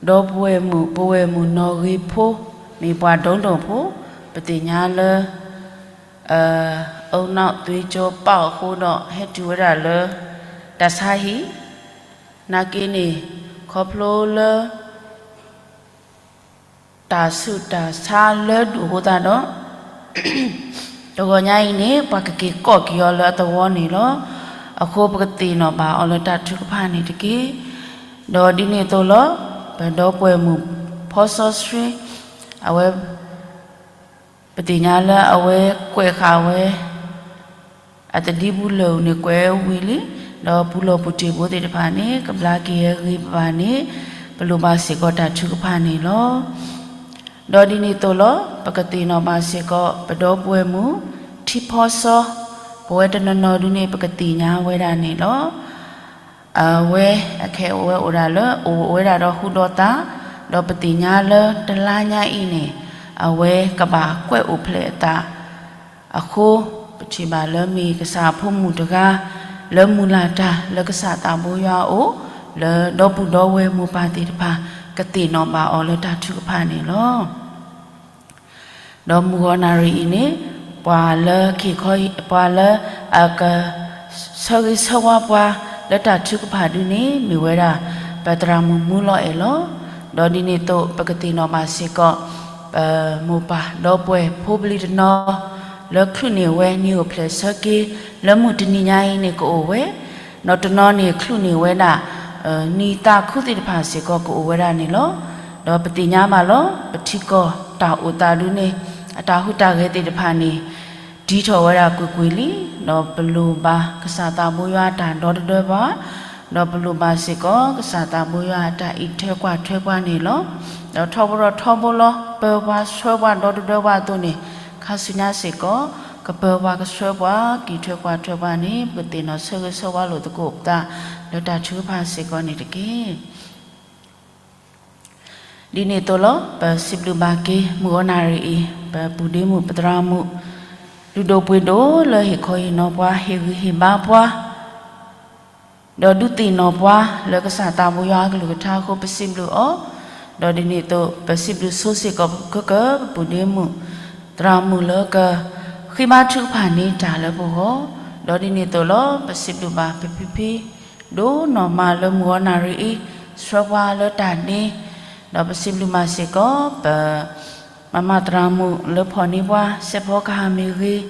ဒီပုၢ်ဝဲၢ်မုၣ် ပုၢ်ဝဲၢ်မုၣ်နီၣ်ဂ့ၤဖိ မ့ၢ်ပှၤဒိၣ်ဒိၣ်ဖိ ပသ့ၣ်ညါလၢ အုံနောက်သွေးကြော ပၣ်အဃိဒီး ဟဲတုၤဝဲဒၣ်လၢ တၢ်ဆါဟံၣ် နာ်က့န့ၣ် ခီဖျိလၢ တၢ်ဆူးတၢ်ဆါလၢဒူၣ်အဃိသတးဒီး တဂီၤညါအံၤန့ၣ် ပှၤကက့ၤကိးက့ၤအီၤလၢအသဝီန့ၣ်လီၤ. အဃိပကသ့ၣ်နီၣ်ဘၣ်အီၤလၢတၢ်ထုကဖၣ်န့ၣ်တက့ၢ်. ဒီးဒ်န့ၣ်အသိးလီၤ. ပဒီပုၢ်ဝဲၢ်မုၣ်ဖီစီဆှံ အဝဲ ပသ့ၣ်ညါလၢအဝဲကွဲးဃာ်ဝဲ အတဒံဘူလၢာ်န့ၣ်ကွဲးဝံၤလံ, ဒီးပူၤလီၢ်ပူၤတ့ၢ်ဖိသ့ၣ်တဖၣ်န့ၣ် ကဘျါက့ၤအဂ့ၤဘၣ်န့ၣ် ပလိၣ်ဘၣ်စ့ၢ်ကီးတၢ်ထုကဖၣ်န့ၣ်လီၤ. ဒီးဒ်န့ၣ်အသိးလီၤ. ပကသ့ၣ်နီၣ်ဘၣ်စ့ၢ်ကီး ပဒီပုၢ်ဝဲၢ်မုၣ် ထံဖီစီ, ပဝဲတနီၤနီၤဒုန့ၣ် ပကသ့ၣ်ညါဝဲဒၣ်န့ၣ်လီၤ. အဝဲအခဲအံၤဝဲအိၣ်ဒၣ်လၢ အိၣ်ဝဲဒၣ်ဒီးဟူဒီးသး, ဒီးပသ့ၣ်ညါလၢတလါညါအံၤန့ၣ် အဝဲကဘၣ်ကွဲးအိၣ်ဖျဲၣ်အသးအဃိ, ပထံၣ်ဘၣ်လၢမ့ၢ်ကစၢ်အဖိမုၣ်တဂၤ လၢမုၢ်လၢ်တၢ်လၢကစၢ်သးဘိယွၤအအိၣ်, လၢဒီပုၢ်ဒီဝဲၢ်မိၢ်ပၢ်သ့ၣ်တဖၣ် ကသ့ၣ်နီၣ်ဘၣ်အီၤလၢတၢ်ထုကဖၣ်န့ၣ်လီၤ. ဒီးမုၢ်ဂီၤနၣ်ရံၣ်အံၤန့ၣ် ပှၤလၢကဟ့ၣ်ခီ ပှၤလၢအက ဆၢဂ့ၤဆၢဝါပှၤလၢတၢ်ထုကဖၣ်ဒုန့ၣ် မ့ၢ်ဝဲဒၣ် ပသရၣ်မုၣ်မူလီၤအဲၣ်လီၤ. ဒီးဒ်န့ၣ်အသိး ပကသ့ၣ်နီၣ်ဘၣ်စ့ၢ်ကီး ပမိၢ်ပၢ်ဒီပုၢ်ဝဲၢ်ဖိပျံၤတနီၤ လၢချုးန့ၢ်ဝဲနံၣ်အိၣ်ဖျဲၣ်ဆၢက့ၤ လၢမုၢ်တနံၤညါအံၤန့ၣ်ကအိၣ်ဝဲ, ဒီးတနီၤန့ၣ်ချုးန့ၢ်ဝဲဒၣ် နံၣ်သးခူသ့ၣ်တဖၣ်စ့ၢ်ကီးကအိၣ်ဝဲဒၣ်န့ၣ်လီၤ. ဒီးပသ့ၣ်ညါဘၣ်လီၤ. ပထံကီၢ်တၢ်အိၣ်သးဒုန့ၣ် အတၢ်ဟူးတၢ်ဂဲၤသ့ၣ်တဖၣ်န့ၣ် တံထီၣ်ဝဲဒၣ်ကွ့ၢ်ကွ့ၢ်လံ. ဒီးပလိၣ်ဘၣ်ကစၢ်သးဘိယွၤအတၢ်ဒီတဒၢပှၤ, ဒီးပလိၣ်ဘၣ်စ့ၢ်ကီး ကစၢ်သးဘိယွၤအတၢ်အံးထွဲကွၢ်ထွဲပှၤန့ၣ်လီၤ. ဒီးထီဘိဒီးထီဘိလီၤ. ပၢပှၤဆှၢပှၤဒီတဒၢပှၤအသိးန့ၣ် ခါဆူညါစ့ၢ်ကီး ကပၢပှၤကဆှၢပှၤ ကံးထွဲကွၢ်ထွဲပှၤန့ၣ် ပကသ့ၣ်နီၣ်ဆၢဂ့ၤဆၢဝါလိာ်သကိးပသး လၢတၢ်ထုကဖၣ်စ့ၢ်ကီးန့ၣ်တက့ၢ်. ဒ်န့ၣ်အသိးလီၤ. ပစံးဘျုးဘၣ်က့ၤ မုၢ်ဂီၤနၣ်ရံၣ်အံၤ ပပုၢ်ဒ့မုၣ်ပသရၣ်မုၣ် လုၢ်ဒိၣ်ပှ့ၤဒိၣ်လၢဟ့ၣ်ခီဟ့ၣ်နီၤပှၤ ဟ့ၣ်ဂံၢ်ဟ့ၣ်ဘါပှၤ ဒီးဒုးသ့ၣ်နီၣ်ပှၤလၢကစၢ်သးဘိယွၤအကလုၢ်ကထါအဃိ ပစံးဘျုးအီၤ, ဒီးဒ်န့ၣ်အသိး ပစံးဘျုးဆိစ့ၢ်ကီးပကကၢ ပပုၢ်ဒ့မုၣ် သရၣ်မုၣ်လၢက ဃ့ဘါထုကဖၣ်န့ၢ်တၢ်လၢပဂီၢ်, ဒီးဒ်န့ၣ်အသိးလီၤ. ပစံးဘျုးဘၣ်ပဖံဖံ ဒိၣ်နီၢ်မးလၢမုၢ်ဂီၤနၣ်ရံၣ်အံၤ ဆှၢပှၤလၢတၢ်န့ၣ်, ဒီးပစံးဘျုးမးစ့ၢ်ကီး ပ မမသရၣ်မုၣ်လၢဖီၣ်န့ၢ်ပှၤ စဲးဖီကဟၣ်မ့ၢ်ဂ့ၤ,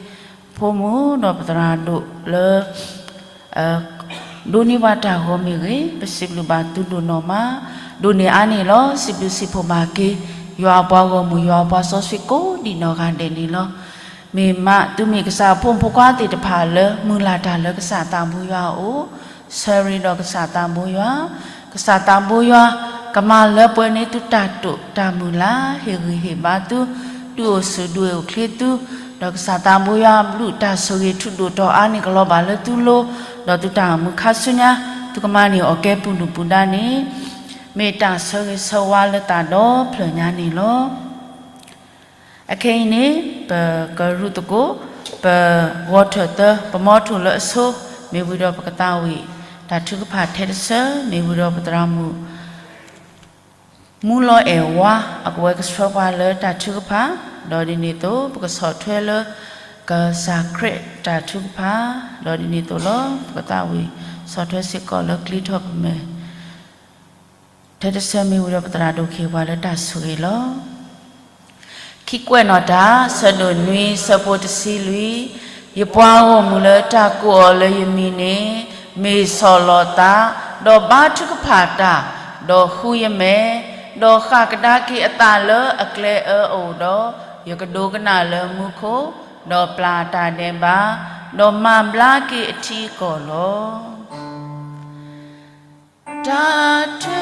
ဖိမုၣ်ဒီးပသရၣ်ဒိၣ်လၢ ဒိးန့ၢ်ပှၤတၢ်ဂီၤမ့ၢ်ဂ့ၤ, ပစံးဘျုးဘၣ်သုဒိၣ်နီၢ်မး, ဒိၣ်န့ၢ်အါန့ၢ်လီၤ. စံးဘျုးစံးဖှိၣ်ဘၣ်က့ၤ ယွၤအပှၤဂီၢ်မုၢ် ယွၤအပှၤစီဆှံကိးဒံးနီၢ်ဂၤဒဲးန့ၣ်လီၤ. မ့ၢ်မးသုမ့ၢ်ကစၢ်အဖိမုၣ်ဖိခွါသ့ၣ်တဖၣ်လၢ မုၢ်လၢ်တၢ်လၢကစၢ်သးဘိယွၤအအိၣ်, ဆၢရ့ဒီးကစၢ်သးဘိယွၤ, ကစၢ်သးဘိယွၤ ကမၤလၢပှဲၤန့ၢ်သုတၢ်တိာ်တၢ်မုၢ်လၢ် ဟ့ၣ်ဂံၢ်ဟ့ၣ်ဘါသု, ဒုးအိၣ်ဆူၣ်ဒုးအိၣ်ချ့သု, ဒီးကစၢ်သးဘိယွၤဘျုးတၢ်ဆိၣ်ဂ့ၤထူးဒိၣ်ထီၣ်အါန့ၢ်ကလီၤဘၣ်လၢသုလိၤ, ဒီးသုတၢ်အိၣ်မူခါဆူညါ သုကမၤန့ၢ်အီၣ်ကဲပူၤဒုၣ်ပူၤဒါန့ၣ် မ့ၢ်တၢ်ဆၢဂ့ၤဆၢဝါလၢသးဒီဖျၢၣ်ညါန့ၣ်လီၤ. အခဲအံၤန့ၣ် ပကရူၢ်သကိး ပဂီၤထၢၣ်သၢ ပမီထိၣ်လၢအဆိ မ့ၢ်ဝံၤဒီးပကသးဝံၣ် တၢ်ထုကဖၣ်ထဲတဆၢ မ့ၢ်ဝံၤဒီးပသရၣ်မုၣ် မူလီၤအဲၣ်ဝါ အကဝဲကဆှၢပှၤလၢတၢ်ထုကဖၣ်, ဒီးဒ်န့ၣ်အသိး ပကဆီၣ်ထွဲလၢ ကစၢ်ခရံာ်တၢ်ထုကဖၣ်, ဒီးဒ်န့ၣ်အသိးလီၤ. ပကသးဝံၣ်ဆီၣ်ထွဲစ့ၢ်ကီးလၢကျ့ထီၣ်ပမဲာ် ထဲတဆၢမ့ၢ်ဝံၤဒီးပသရၣ်ဒိၣ်ကဟ့ၣ်ပှၤလၢတၢ်ဆိၣ်ဂ့ၤလီၤ. ခံကွဲးနီၣ်တၢ် ဆၢဒိၣ်နွံ ဆၢဖိတဆံလွံၢ်, ယပှၤဂီၢ်မုၢ်လၢတၢ်ကိးအီၤလၢယမံၤန့ၣ် မ့ၢ်ဆီၣ်လီၤသး, ဒီးဘါထုကဖၣ်တၢ်, ဒီးဃုယမဲာ်, ဒီးဃၣ်ကဒါက့ၤအသးလၢအကျဲအၢအအိၣ်ဒီး, ယကဒိကနၣ်လၢမူခိၣ်, ဒီးပျၢ်တၢ်ဒဲးဘး, ဒီးမၤဘျါက့ၤအထံအကီၢ်လီၤ. တၢ်ထု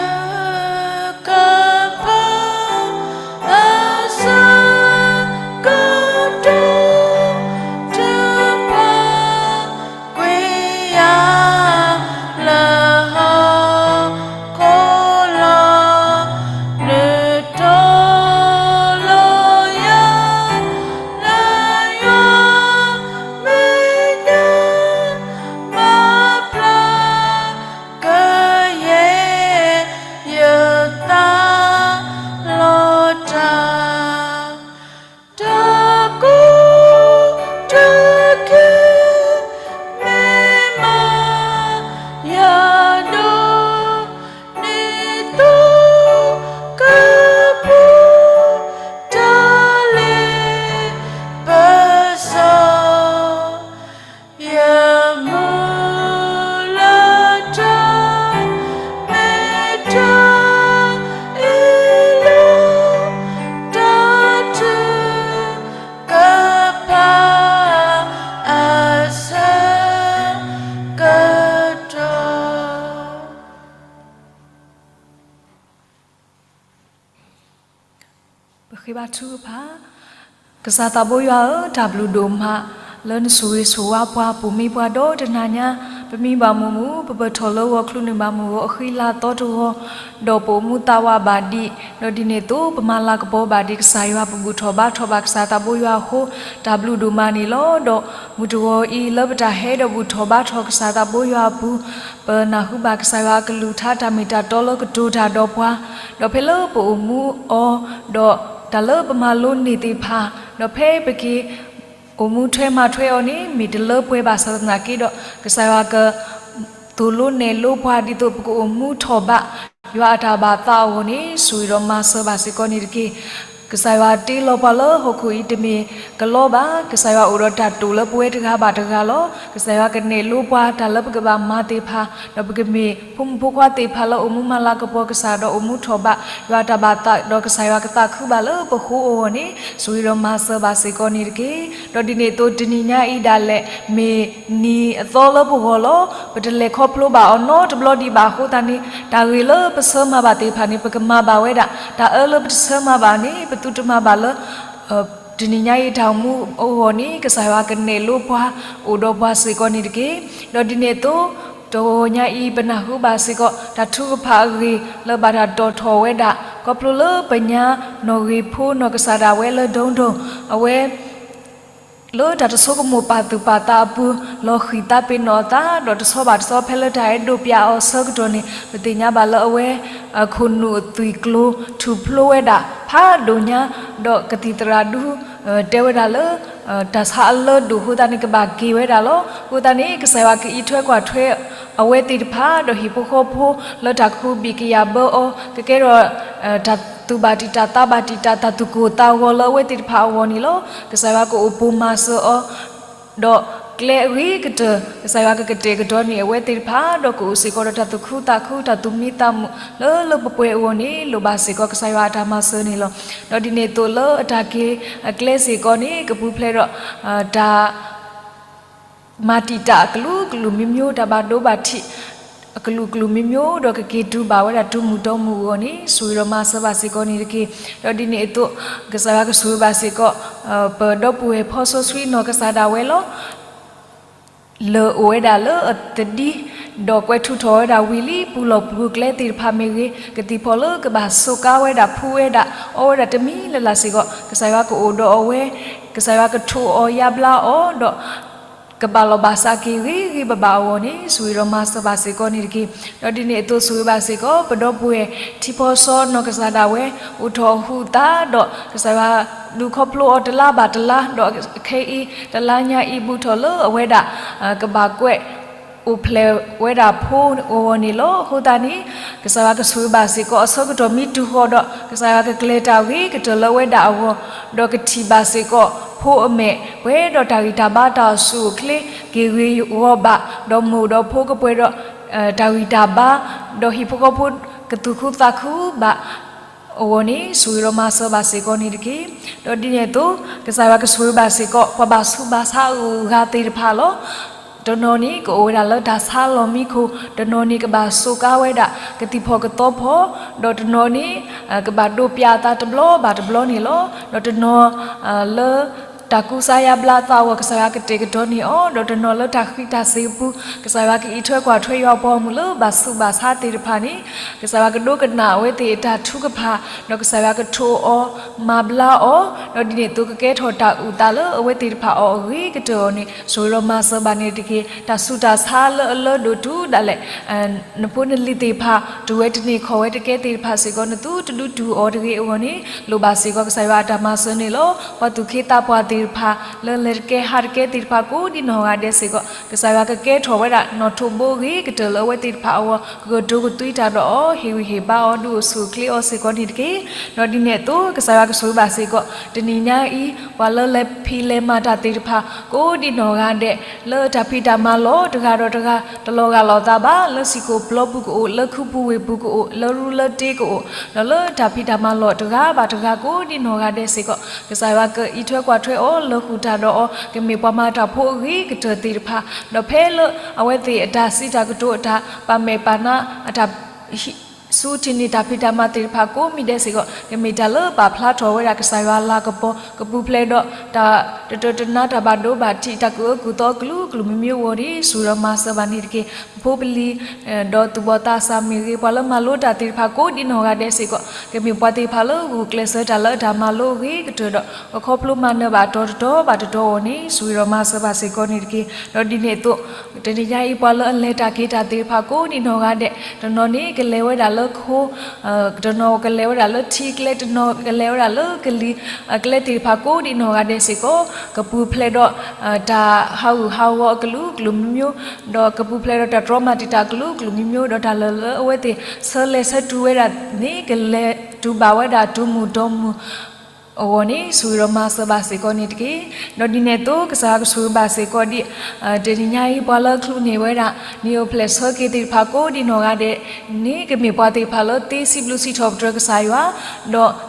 ကဖၣ်အဆၢကတီၢ် ထုကဖၣ်ကွံာ်ယၤလၢဟီၣ်ခိၣ်လီၤ. နုာ်ထီၣ်လီၤယၤလၢယွၤမဲာ်ညါ မၤဘျါ ကယဲၢ်ယသးလီၤတၢ်, တၢ်ကိၢ်တၢ်ဂီၤ မ့ၢ်မၤယၤဒိၣ်န့ၢ်သု ကပူၤတၢ်လ့ပစီ ယမုၢ်လၢ်တၢ် မ့ၢ်တၢ်အ့ၣ်လိာ် တၢ်ထုကဖၣ်အဆၢကတီၢ် ပဃ့ဘါထုကဖၣ်. ကစၢ်သးဘိယွၤဧၢ, တၢ်ဘျုးဒိၣ်မး လၢနဆိၣ်ဂ့ၤဆိၣ်ဝါပှၤ ပိာ်မုၣ်ပှၤဒီတနၤညါ, ပမံဘၣ်မုာ်မုာ် ပပၢၢ်ထီၣ်လၢဂီၤချူနုာ်ဘၣ်မုာ်ဂီၤ အဃံလၤသီတဂီၤ, ဒီးပအိၣ်မူသးဝးဘၣ်ဒံး, ဒီးဒ်န့ၣ်အသိး ပမၤလၤကပီၤဘၣ်ဒံးကစၢ်ယွၤ ပဘူၣ်ထီၣ်ဘါထီၣ်ဘၣ်ကစၢ်သးဘိယွၤအဃိ, တၢ်ဘျုးဒိၣ်မးန့ၣ်လီၤ. ဒီးမုၢ်တဂီၤအံၤ လၢပတၢ်ဟဲဒီးဘူၣ်ထီၣ်ဘါထီၣ်ကစၢ်သးဘိယွၤအပူၤ ပနၢ်ဟူဘၣ်ကစၢ်ယွၤအကလုၢ်ကထါ တၢ်မ့ၢ်တၢ်တီလၢကတိၤတၢ်ဒီးပှၤ, ဒီးဖဲလၢပအိၣ်မူအီၤ, ဒီးတၢ်လၢပမၤလိန့ၢ်သ့ၣ်တဖၣ်, ဒီးဖဲပက့ၤအိၣ်မူထွဲမၤထွဲအီၤန့ၣ် မ့ၢ်တလၢပှဲၤဘၣ်ဆၣ်သနာ်က့ဒီး ကစၢ်ယွၤက သိၣ်လိနဲၣ်လိပှၤ ဒ်သိးပကအိၣ်မူထီၣ်ဘး ယွၤအတၢ်ဘၣ်သးအဂီၢ်န့ၣ် ဆိၣ်ဂ့ၤဒီးမၤစၢၤဘၣ်စ့ၢ်ကီးန့ၣ်တက့ၢ်. ကစၢ်ယွၤတ့လီၤပှၤလၢဟီၣ်ခိၣ်အံၤတမ့ၢ်ကလီဘၣ်. ကစၢ်ယွၤအိၣ်ဒီးတၢ်တိာ်လၢပဝဲတဂၤဘၣ်တဂၤလီၤ. ကစၢ်ယွၤကနဲၣ်လိပှၤတၢ်လၢပကဘၣ်မၤသ့ၣ်တဖၣ်, ဒီးပကမ့ၢ်ဖိမုၣ်ဖိခွါသ့ၣ်တဖၣ်လၢအိၣ်မူမၤလၤကပီၤကစၢ် ဒီးအိၣ်မူထီၣ်ဘး ယွၤတၢ်ဘၣ်သး ဒီးကစၢ်ယွၤကသးခုဘၣ်လၢပဃိအဂီၢ်န့ၣ် ဆိၣ်ဂ့ၤဒီးမၤစၢၤဘၣ်စ့ၢ်ကီးန့ၣ်တက့ၢ်. ဒီးဒ်န့ၣ်အသိးတနံၤညါအံၤဒၣ်လဲာ် မ့ၢ်နံၤအသီလၢပဂီၢ်လီၤ. ပတလဲၤခီဖျိဘၣ်အီၤနီတဘျီဒံးဘၣ်အဃိသတးန့ၣ် တၢ်ဂ့ၤလၢပဆၢမၤဘၣ်သ့ၣ်တဖၣ်န့ၣ် ပကမၤဘၣ်ဝဲဒၣ်. တၢ်အၢလၢပတဆၢမၤဘၣ်န့ၣ် ပသုတမၤဘၣ်လၢ တနံၤညါအံၤတၢ်အိၣ်မူအဂီၢ်န့ၣ် ကစၢ်ယွၤကနဲၣ်လိပှၤ အိၣ်ဒီးပှၤစ့ၢ်ကီးန့ၣ်တက့ၢ်. ဒီးဒ်န့ၣ်အသိး တဂီၤညါအံၤ ပနၢ်ဟူဘၣ်စ့ၢ်ကီး တၢ်ထုကဖၣ်အဂ့ၢ်လၢဘၣ်တၢ်တီၣ်ထီၣ်ဝဲဒၣ် ခီဖျိလၢပညါနီၢ်ဂ့ၤဖိနီၢ်ကစၢ်ဒၣ်ဝဲလၢဒိၣ်ဒိၣ် အဝဲ လၢတၢ်တဆိကမိၣ်ပာ်သူၣ်ပာ်သးအပူၤ လီၤဃံၤသးပ့ၤနီၣ်အသး ဒီးတဆီဘၣ်တဆီဖဲလၢတၢ်အဲၣ်ဒိးပျးအီၤအဆၢကတီၢ်န့ၣ် ပသ့ၣ်ညါဘၣ်လၢအဝဲ ခိၣ်နူာ်အသွံၣ်ကျိၤထူၣ်ဖျိဝဲဒၣ်ဖးဒိၣ်ညါ, ဒီးကသံၣ်သရၣ်ဒူ တဲဝဲဒၣ်လၢ တၢ်ဆါအလၢဒိၣ်အဃိသတးန့ၣ် ကဘၣ်က့ၤဝဲဒၣ်လီၤ. အဃိသတးန့ၣ် ကစၢ်ယွၤကအံးထွဲကွၢ်ထွဲ အဝဲသ့ၣ်တဖၣ် ဒီးဟံၣ်ဖိဃီဖိလၢတၢ်ကဟုဘံၣ်ကယာ်ဘၢအီၤ ကကဲထီၣ် တၢ်သူၣ်ဘၣ်တံာ်တာ်သးဘၣ်တံာ်တာ် တၢ်သူၣ်ကိၢ်သးဂီၤလၢအဝဲသ့ၣ်တဖၣ်အဂီၢ်န့ၣ်လီၤ. ကစၢ်ယွၤကအိၣ်ပိၢ်မၤစၢၤအီၤ ဒီးကျဲအဂ့ၤကတၢၢ် ကစၢ်ယွၤကကတဲာ်ကတီၤန့ၢ်အဝဲသ့ၣ်တဖၣ် ဒီးကအိၣ်စ့ၢ်ကီးဒီးတၢ်သူၣ်ခုသးခု တၢ်သူၣ်မံသးမုာ်လၢလၢပှဲၤပှဲၤအဂီၢ်န့ၣ် လိၣ်ဘၣ်စ့ၢ်ကီးကစၢ်ယွၤအတၢ်မၤစၢၤန့ၣ်လီၤ. ဒီးဒ်န့ၣ်အသိးလၢအတၢ်က့ၤအကျဲစ့ၢ်ကီးန့ၣ် ကပူၤဖျဲးဒီး တၢ် မၤတံာ်တာ်အကလုာ်ကလုာ်မံၤမံၤ တၢ်ဘၣ်ဒိဘၣ်ထံး အကလုာ်ကလုာ်မံၤမံၤ ဒီးကက့ၤတူၢ်ဘၣ်ဝဲဒၣ်တုၤမုၢ်တီမုၢ်အဂီၢ်န့ၣ် ဆိၣ်ဂ့ၤဒီးမၤစၢၤဘၣ်စ့ၢ်ကီးန့ၣ်တက့ၢ်. ဒီးဒ်န့ၣ်အသိး ကစၢ်ယွၤကဆိၣ်ဂ့ၤဘၣ်စ့ၢ်ကီး ပဒီပုၢ်ဝဲၢ်ဖီစီဆှံနီၢ်ကစၢ်ဒၣ်ဝဲလီၤ. လၢအိၣ်ဝဲဒၣ်လၢအသဒံ ဒီးကွဲးထူးထီၣ်ဝဲဒၣ်ဝံၤလံ ပူၤလီၢ်ပူၤကျဲသ့ၣ်တဖၣ်မ့ၢ်ဂ့ၤ ကသံၣ်ဖီၣ်လၢကဘၣ်စူးကါဝဲဒၣ် ဖှူဝဲဒၣ် အီဝဲဒၣ်တမံၤလၢ်လၢ်စ့ၢ်ကီး ကစၢ်ယွၤကအိၣ်ဒီးအဝဲ ကစၢ်ယွၤကထိးအီၤယါဘျါအီၤ ဒီး ကဘၣ်လီၢ်ဘၣ်စးက့ၤဂ့ၤဂ့ၤဘၣ်ဘၣ်အဂီၢ်န့ၣ် ဆိၣ်ဂ့ၤဒီးမၤစၢၤဘၣ်စ့ၢ်ကီးန့ၣ်တက့ၢ်. ဒီးဒ်န့ၣ်အသိးဆိၣ်ဂ့ၤဘၣ်စ့ၢ်ကီး ပဒီပုၢ်ဝဲၢ်ထံဖီစီနီၢ်ကစၢ်ဒၣ်ဝဲ အိၣ်ထီၣ်အဟူးအသး ဒီးကစၢ်ယွၤဒုးခီဖျိအီၤတလါဘၣ်တလါ ဒီးခဲအံၤတလါညါအံၤဘူးထီၣ်လၢအဝဲဒၣ် ကဘၣ်ကွဲး အိၣ်ဖျဲၣ်ဝဲဒၣ်ဖိအဂီၢ်န့ၣ်လီၤ. အဃိသတးန့ၣ် ကစၢ်ယွၤကဆိၣ်ဂ့ၤဘၣ်စ့ၢ်ကီး အဆၢကတီၢ်မ့ၢ်တုၤဃီၤဒီး ကစၢ်ယွၤကကျဲၤတၢ်ဂ့ၤကတၢၢ်လၢအဝဲဒၣ်အဂီၢ် ဒီးကထံၣ်ဘၣ်စ့ၢ်ကီး ဖိအမဲာ်ပှဲၤဒီးတၢ်ဂံၢ်တၢ်ဘါတၢ်အိၣ်ဆူၣ်အိၣ်ချ့ က့ၤဂ့ၤဂီၤဘၣ် ဒီးမိၢ်ဒီးဖိကပှဲၤဒီး တၢ်ဂံၢ်တၢ်ဘါ ဒီးဟံၣ်ဖိဃီဖိကသူၣ်ခုသးခုဘၣ် အဂီၢ်န့ၣ် ဆိၣ်ဂ့ၤဒီးမၤစၢၤဘၣ်စ့ၢ်ကီးန့ၣ်တက့ၢ်. ဒီးဒ်န့ၣ်အသိး ကစၢ်ယွၤကဆိၣ်ဂ့ၤဘၣ်စ့ၢ်ကီး ပှၤဘၣ်ဆူးဘၣ်ဆါအဂုၤအဂၤသ့ၣ်တဖၣ်လီၤ. တနီၤန့ၣ် ကအိၣ်ဝဲဒၣ်လၢတၢ်ဆါလီၢ်မံခိၣ်, တနီၤန့ၣ် ကဘၣ်စူးကါဝဲဒၣ် ကသံၣ်ဖီၣ်ကသီဖီၣ်, ဒီးတနီၤန့ၣ် ကဘၣ်ဒိးပျးအသးတဘျီဘၣ်တဘျီန့ၣ်လီၤ. ဒီးတနီၤ လၢ တၢ်ကူစါယါဘျါသးအဂီၢ် ကစၢ်ယွၤကတဲာ်ကတီၤန့ၢ်အီၤ, ဒီးတနီၤလၢတၢ်ဃံးတၢ်စ့ၤအပူၤ ကစၢ်ယွၤကအံးထွဲကွၢ်ထွဲယွၤအပှၤဂီၢ်မုၢ်လၢဘၣ်ဆူးဘၣ်ဆါသ့ၣ်တဖၣ်န့ၣ် ကစၢ်ယွၤကဒိကနၣ်အဝဲသ့ၣ်အတၢ်ထုကဖၣ်, ဒီးကစၢ်ယွၤကထိးအီၤ မၤဘျါအီၤ, ဒီးဒ်န့ၣ်အသိးကကဲထီၣ်တၢ်အုၣ်သးလၢအဝဲသ့ၣ်တဖၣ်အီၤအဂ့ၤကတၢၢ်အီၤန့ၣ် ဆိၣ်ဂ့ၤဒီးမၤစၢၤဘၣ်န့ၣ်တက့ၢ်. တၢ်ဆူးတၢ်ဆါလၢအလၢဒိၣ်တုၤဒၣ်လဲာ် နဖိနလံၤသ့ၣ်တဖၣ် တုၤဝဲတန့ၢ်ခီၣ်ဝဲတကဲသ့ၣ်တဖၣ်စ့ၢ်ကီး နသုတဒုးတုၤအီၤတဂ့ၤအဂီၢ်န့ၣ် လိၣ်ဘၣ်စ့ၢ်ကီးကစၢ်ယွၤအတၢ်မၤစၢၤန့ၣ်လီၤ. ပှၤသူၣ်က့သးပှၢ်သ့ၣ်တဖၣ် လၢလဲၤတကဲဟးတကဲသ့ၣ်တဖၣ် ကိးဒံနီၢ်ဂၤဒဲးစ့ၢ်ကီး ကစၢ်ယွၤကကဲထီၣ်ဝဲဒၣ် နီၣ်ထိးဘိအဂ့ၤကတၢၢ်လၢအဝဲသ့ၣ်တဖၣ်အဂီၢ် ကကတိၤကသွံတၢ်ဒီးအီၤ ဟ့ၣ်ဂံၢ်ဟ့ၣ်ဘါအီၤ ဒုးအိၣ်ဆူၣ်အိၣ်ချ့အီၤစ့ၢ်ကီးန့ၣ်တက့ၢ်. ဒီးဒ်န့ၣ်အသိး ကစၢ်ယွၤကဆိၣ်ဂ့ၤဘၣ်စ့ၢ်ကီး တနံၤညါအံၤ ပှၤလၢလဲၤဖံးလဲၤမၤတၢ်သ့ၣ်တဖၣ် ကိးဒံနီၢ်ဂၤဒဲး လၢတၢ်ဖံးတၢ်မၤလီၤတဂၤဒီးတဂၤ တလီၤဂာ်လိာ်သးဘၣ် လၢစံာ်ကိၣ်ပျီပူၤကအိၣ် လၢခူပူၤဝ့ၢ်ပူၤကအိၣ် လၢရူလၢတ့ကအိၣ် ဒီးလၢတၢ်ဖံးတၢ်မၤလီၤတဂၤဘၣ်တဂၤ ကိးဒံနီၢ်ဂၤဒဲးစ့ၢ်ကီး ကစၢ်ယွၤကအံးထွဲကွၢ်ထွဲအီၤ လၢာ်ဃုာ်တၢ်ဒီးအီၤ ကမ့ၢ်ပှၤမၤတၢ်ဖိအဂ့ၤကတၢၢ်သ့ၣ်တဖၣ် ဒီးဖဲလၢအဝဲသ့ၣ်အတၢ်စံးတၢ်ကတိၤ အတၢ်ပာ်မဲာ်ပာ်နါ အတၢ် ဆူထံၣ်န့ၢ်တၢ်ဖံးတၢ်မၤသ့ၣ်တဖၣ်ကိးမံၤဒဲးစ့ၢ်ကီး ကမ့ၢ်တၢ်လၢပာ်ဖျါထီၣ်ဝဲဒၣ်ကစၢ်ယွၤအလၤကပီၤ ကပူၤဖျဲးဒီးတၢ်တတၢတနါ တၢ်ဘၣ်ဒိဘၣ်ထံး တၢ်ကအၢကူၣ်သီအကလုာ်ကလုာ်မံၤမံၤအဂီၢ်န့ၣ် ဆိၣ်ဂ့ၤဒီးမၤစၢၤဘၣ်န့ၣ်တက့ၢ်. ပဖိပလံၤ ဒီးသူၣ်ဘီၣ်သးစၢ်မ့ၢ်ဂ့ၤ ပှၤလၢမၤလိတၢ်သ့ၣ်တဖၣ်ကိးဒံနီၢ်ဂၤဒဲးစ့ၢ်ကီး ကမ့ၢ်ပှၤသ့ၣ်တဖၣ်လၢဂုာ်ကျဲးစၢးတၢ်လၢအတၢ်မၤလိအဂ့ၤကတၢၢ်ဒီး ကခီဖျိမၤနၢၤဘၣ်တီၤတတီၤဘၣ်တတီၤအဂီၢ်န့ၣ် ဆိၣ်ဂ့ၤဒီးမၤစၢၤဘၣ်စ့ၢ်ကီးန့ၣ်တက့ၢ်. ဒီးဒ်န့ၣ်အသိး တနံၤညါအံၤ ပှၤလၢအလဲၤတၢ်က့ၤတၢ်သ့ၣ်တဖၣ်ကိးဒံနီၢ်ဂၤဒဲး တနီၤန့ၣ်ကလဲၤဝဲဒၣ်လၢခိ တနီၤကလဲၤဝဲဒၣ်လၢထံကျဲ တနီၤကလဲၤဝဲဒၣ်လၢကလံၤကျဲသ့ၣ်တဖၣ်ကိးဒံနီၢ်ဂၤဒဲးစ့ၢ်ကီး ကပူၤဖျဲးဒီး တၢ်ဟးဂူာ်ဟးဂီၤအကလုာ်ကလုာ်မံၤမံၤ ဒီးကပူၤဖျဲးဒီးတၢ်တြီမၤတံာ်တာ်အကလုာ်ကလုာ်မံၤမံၤ ဒီးတၢ်လၢလၢအဝဲသ့ၣ်ဆၢလဲၤဆၢတုၤဝဲဒၣ်န့ၣ် ကလဲၤတုၤဘၣ်ဝဲဒၣ်တုၤမုၢ်တီမုၢ် အဂီၢ်န့ၣ် ဆိၣ်ဂ့ၤဒီးမၤစၢၤဘၣ်စ့ၢ်ကီးန့ၣ်တက့ၢ်. ဒီးဒ်န့ၣ်အသိး ကစၢ်ယွၤကဆိၣ်ဂ့ၤဘၣ်စ့ၢ်ကီးဒ် တနံၤညါအံၤ ပှၤလၢအချုးန့ၢ်ဝဲဒၣ် နံၣ်အိၣ်ဖျဲၣ်ဆၢက့ၤသ့ၣ်တဖၣ်ကိးဒံနီၢ်ဂၤဒဲးန့ၣ် ကမ့ၢ်ပှၤသ့ၣ်တဖၣ်လၢသ့စံးဘျုးစံးထီၣ်ပတြၢၤကစၢ်ယွၤ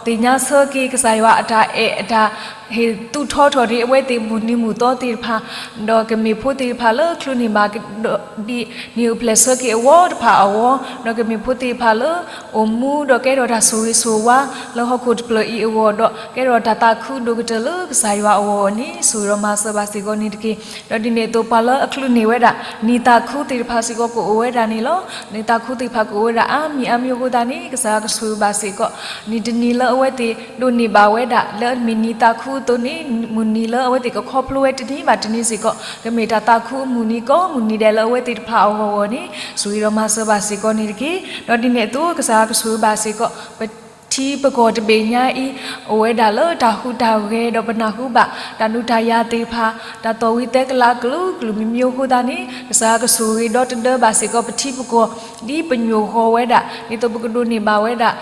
ဒီးသ့ၣ်ညါဆၢက့ၤကစၢ်ယွၤအတၢ်အဲၣ်အတၢ် ဟ့ၣ်သူၣ်ထီထီၣ်န့ၢ်အဝဲသ့ၣ်မုၢ်နံၤမုၢ်သီသ့ၣ်တဖၣ်, ဒီးကမ့ၢ်ဖိသ့ၣ်တဖၣ်လၢချုးန့ၢ်ဘၣ်ကဒီးဒ်နံၣ်အိၣ်ဖျဲၣ်ဆၢက့ၤအဝီတဖၣ်အဂီၢ်, ဒီးကမ့ၢ်ဖိသ့ၣ်တဖၣ်လၢအိၣ်မူဒီးကဲထီၣ်တၢ်ဆိၣ်ဂ့ၤဆိၣ်ဝါလၢဟီၣ်ခိၣ်တဖျၢၣ်အံၤအဂီၢ်, ဒီးကဲထီၣ်တၢ်သးခုဒိၣ်ကတၢၢ်လၢကစၢ်ယွၤအဂီၢ်န့ၣ် ဆိၣ်ဂ့ၤဒီးမၤစၢၤဘၣ်စ့ၢ်ကီးန့ၣ်တက့ၢ်. ဒီးဒ်န့ၣ်အသိးပှၤလၢအချုးန့ၢ်ဝဲဒၣ် နံၤသးခုသ့ၣ်တဖၣ်စ့ၢ်ကီးကအိၣ်ဝဲဒၣ်န့ၣ်လီၤ. နံၤသးခုသ့ၣ်တဖၣ်ကအိၣ်ဝဲဒၣ်အါမံၤအါမံၤအဃိသတးန့ၣ် ကစၢ်ယွၤကဆိၣ်ဂ့ၤဘၣ်စ့ၢ်ကီး နံၤတနံၤလၢအဝဲသ့ၣ်ဒိးန့ၢ်ဘၣ်ဝဲဒၣ် လၢအမ့ၢ်နံၤသးခုအသိးန့ၣ် မုၢ်နံၤလၢအဝဲသ့ၣ်ကခီဖျိဝဲတနံၤဘၣ်တနံၤစ့ၢ်ကီး ကမ့ၢ်တၢ်သးခုအမုၢ်နံၤကိးမုၢ်နံၤဒဲးလၢအဝဲသ့ၣ်တဖၣ်အဂီၢ်အဂီၢ်န့ၣ် ဆိၣ်ဂ့ၤဒီးမၤစၢၤဘၣ်စ့ၢ်ကီးန့ၣ်တက့ၢ်. ဒီးဒ်န့ၣ်အသိး ကစၢ်ယွၤကဆိၣ်ဂ့ၤဘၣ်စ့ၢ်ကီး ပထံပကီၢ်တဘ့ၣ်ညါအံၤ အိၣ်ဝဲဒၣ်လၢတၢ်ဟူးတၢ်ဂဲၤ ဒီးပနၢ်ဟူဘၣ်တၢ်ဒုးတၢ်ယၤသ့ၣ်တဖၣ် တၢ်သီၣ်ဝံၤသဲကလးကလုာ်ကလုာ်မံၤမံၤအဃိသတးန့ၣ် ကစၢ်ယွၤကဆိၣ်ဂ့ၤဒီတဒၢဘၣ်စ့ၢ်ကီး ပထံပကီၢ် ဒ်ပညိၣ်ဃီၤဝဲဒၣ် ဒ်သိးပကဒိးန့ၢ်ဘၣ်ဝဲဒၣ်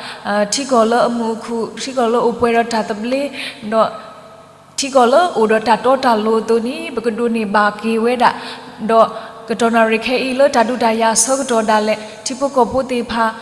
ထံကီၢ်လၢအမုာ်အခုၣ် ထံကီၢ်လၢအိၣ်ပှဲၤဒီးတၢ်သဘျ့ ဒီး ထံကီၢ်လၢအိၣ်ဒီးတၢ်တီတၢ်လိၤအသိးန့ၣ် ပကဒိးန့ၢ်ဘၣ်က့ၤဝဲဒၣ်, ဒီးကတီၢ်နၣ်ရံၣ်ခဲအံၤလၢတၢ်ဒုးတၢ်ယၤဆၢကတီၢ်ဒၣ်လဲာ် ထံဖိကီၢ်ဖိသ့ၣ်တဖၣ်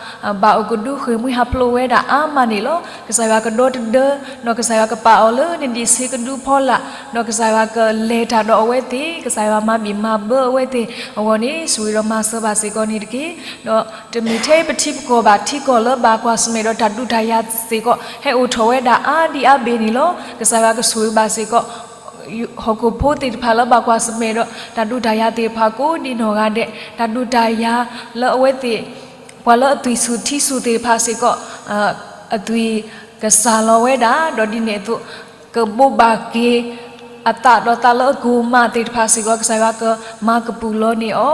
ဘၣ်အိၣ်ကဒုဃ့ၢ်မှံဟးဖျိးဝဲဒၣ်အါမးန့ၣ်လီၤ. ကစၢ်ယွၤကဒီတဒၢ, ဒီးကစၢ်ယွၤကပာ်အီၤလၢနဒံးဆှံကဒုဖီလာ်, ဒီးကစၢ်ယွၤကလဲၤတၢ်ဒီးအဝဲသ့ၣ်, ကစၢ်ယွၤမၤဘံၣ်မၤဘၢအဝဲသ့ၣ်အဂီၢ်န့ၣ် ဆိၣ်ဂ့ၤဒီးမၤစၢၤဘၣ်စ့ၢ်ကီးန့ၣ်တက့ၢ်. ဒီးတမ့ၢ်ထဲပထံပကီၢ်ဘၣ် ထံကီၢ်လၢဘၣ်ကွၢ်ဆၢၣ်မဲာ်ဒီးတၢ်ဒုးတၢ်ယၤစ့ၢ်ကီး ဟဲအိၣ်ထီၣ်ဝဲဒၣ်အါဒံအါဘ့ၣ်န့ၣ်လီၤ. ကစၢ်ယွၤကဆိၣ်ဂ့ၤဘၣ်စ့ၢ်ကီး ဟီၣ်ခိၣ်ဖိသ့ၣ်တဖၣ်လၢဘၣ်ကွၢ်ဆၢၣ်မဲာ်ဒီးတၢ်ဒုးတၢ်ယၤသ့ၣ်တဖၣ်ကိးဒံနီၢ်ဂၤဒဲး, တၢ်ဒုးတၢ်ယၤလၢအဝဲသ့ၣ် ပှၤလၢအသွံၣ်ဆူၣ်ထံဆူၣ်သ့ၣ်တဖၣ်စ့ၢ်ကီး အသွံၣ်ကစၢ်လီၤဝဲဒၣ်, ဒီးဒ်န့ၣ်အသိး ကဘိးဘၣ်က့ၤအသးဒီးသးလၢအကိၢ်မးသ့ၣ်တဖၣ်စ့ၢ်ကီး ကစၢ်ယွၤကမၤကပုာ်လီၤန့ၢ်အီ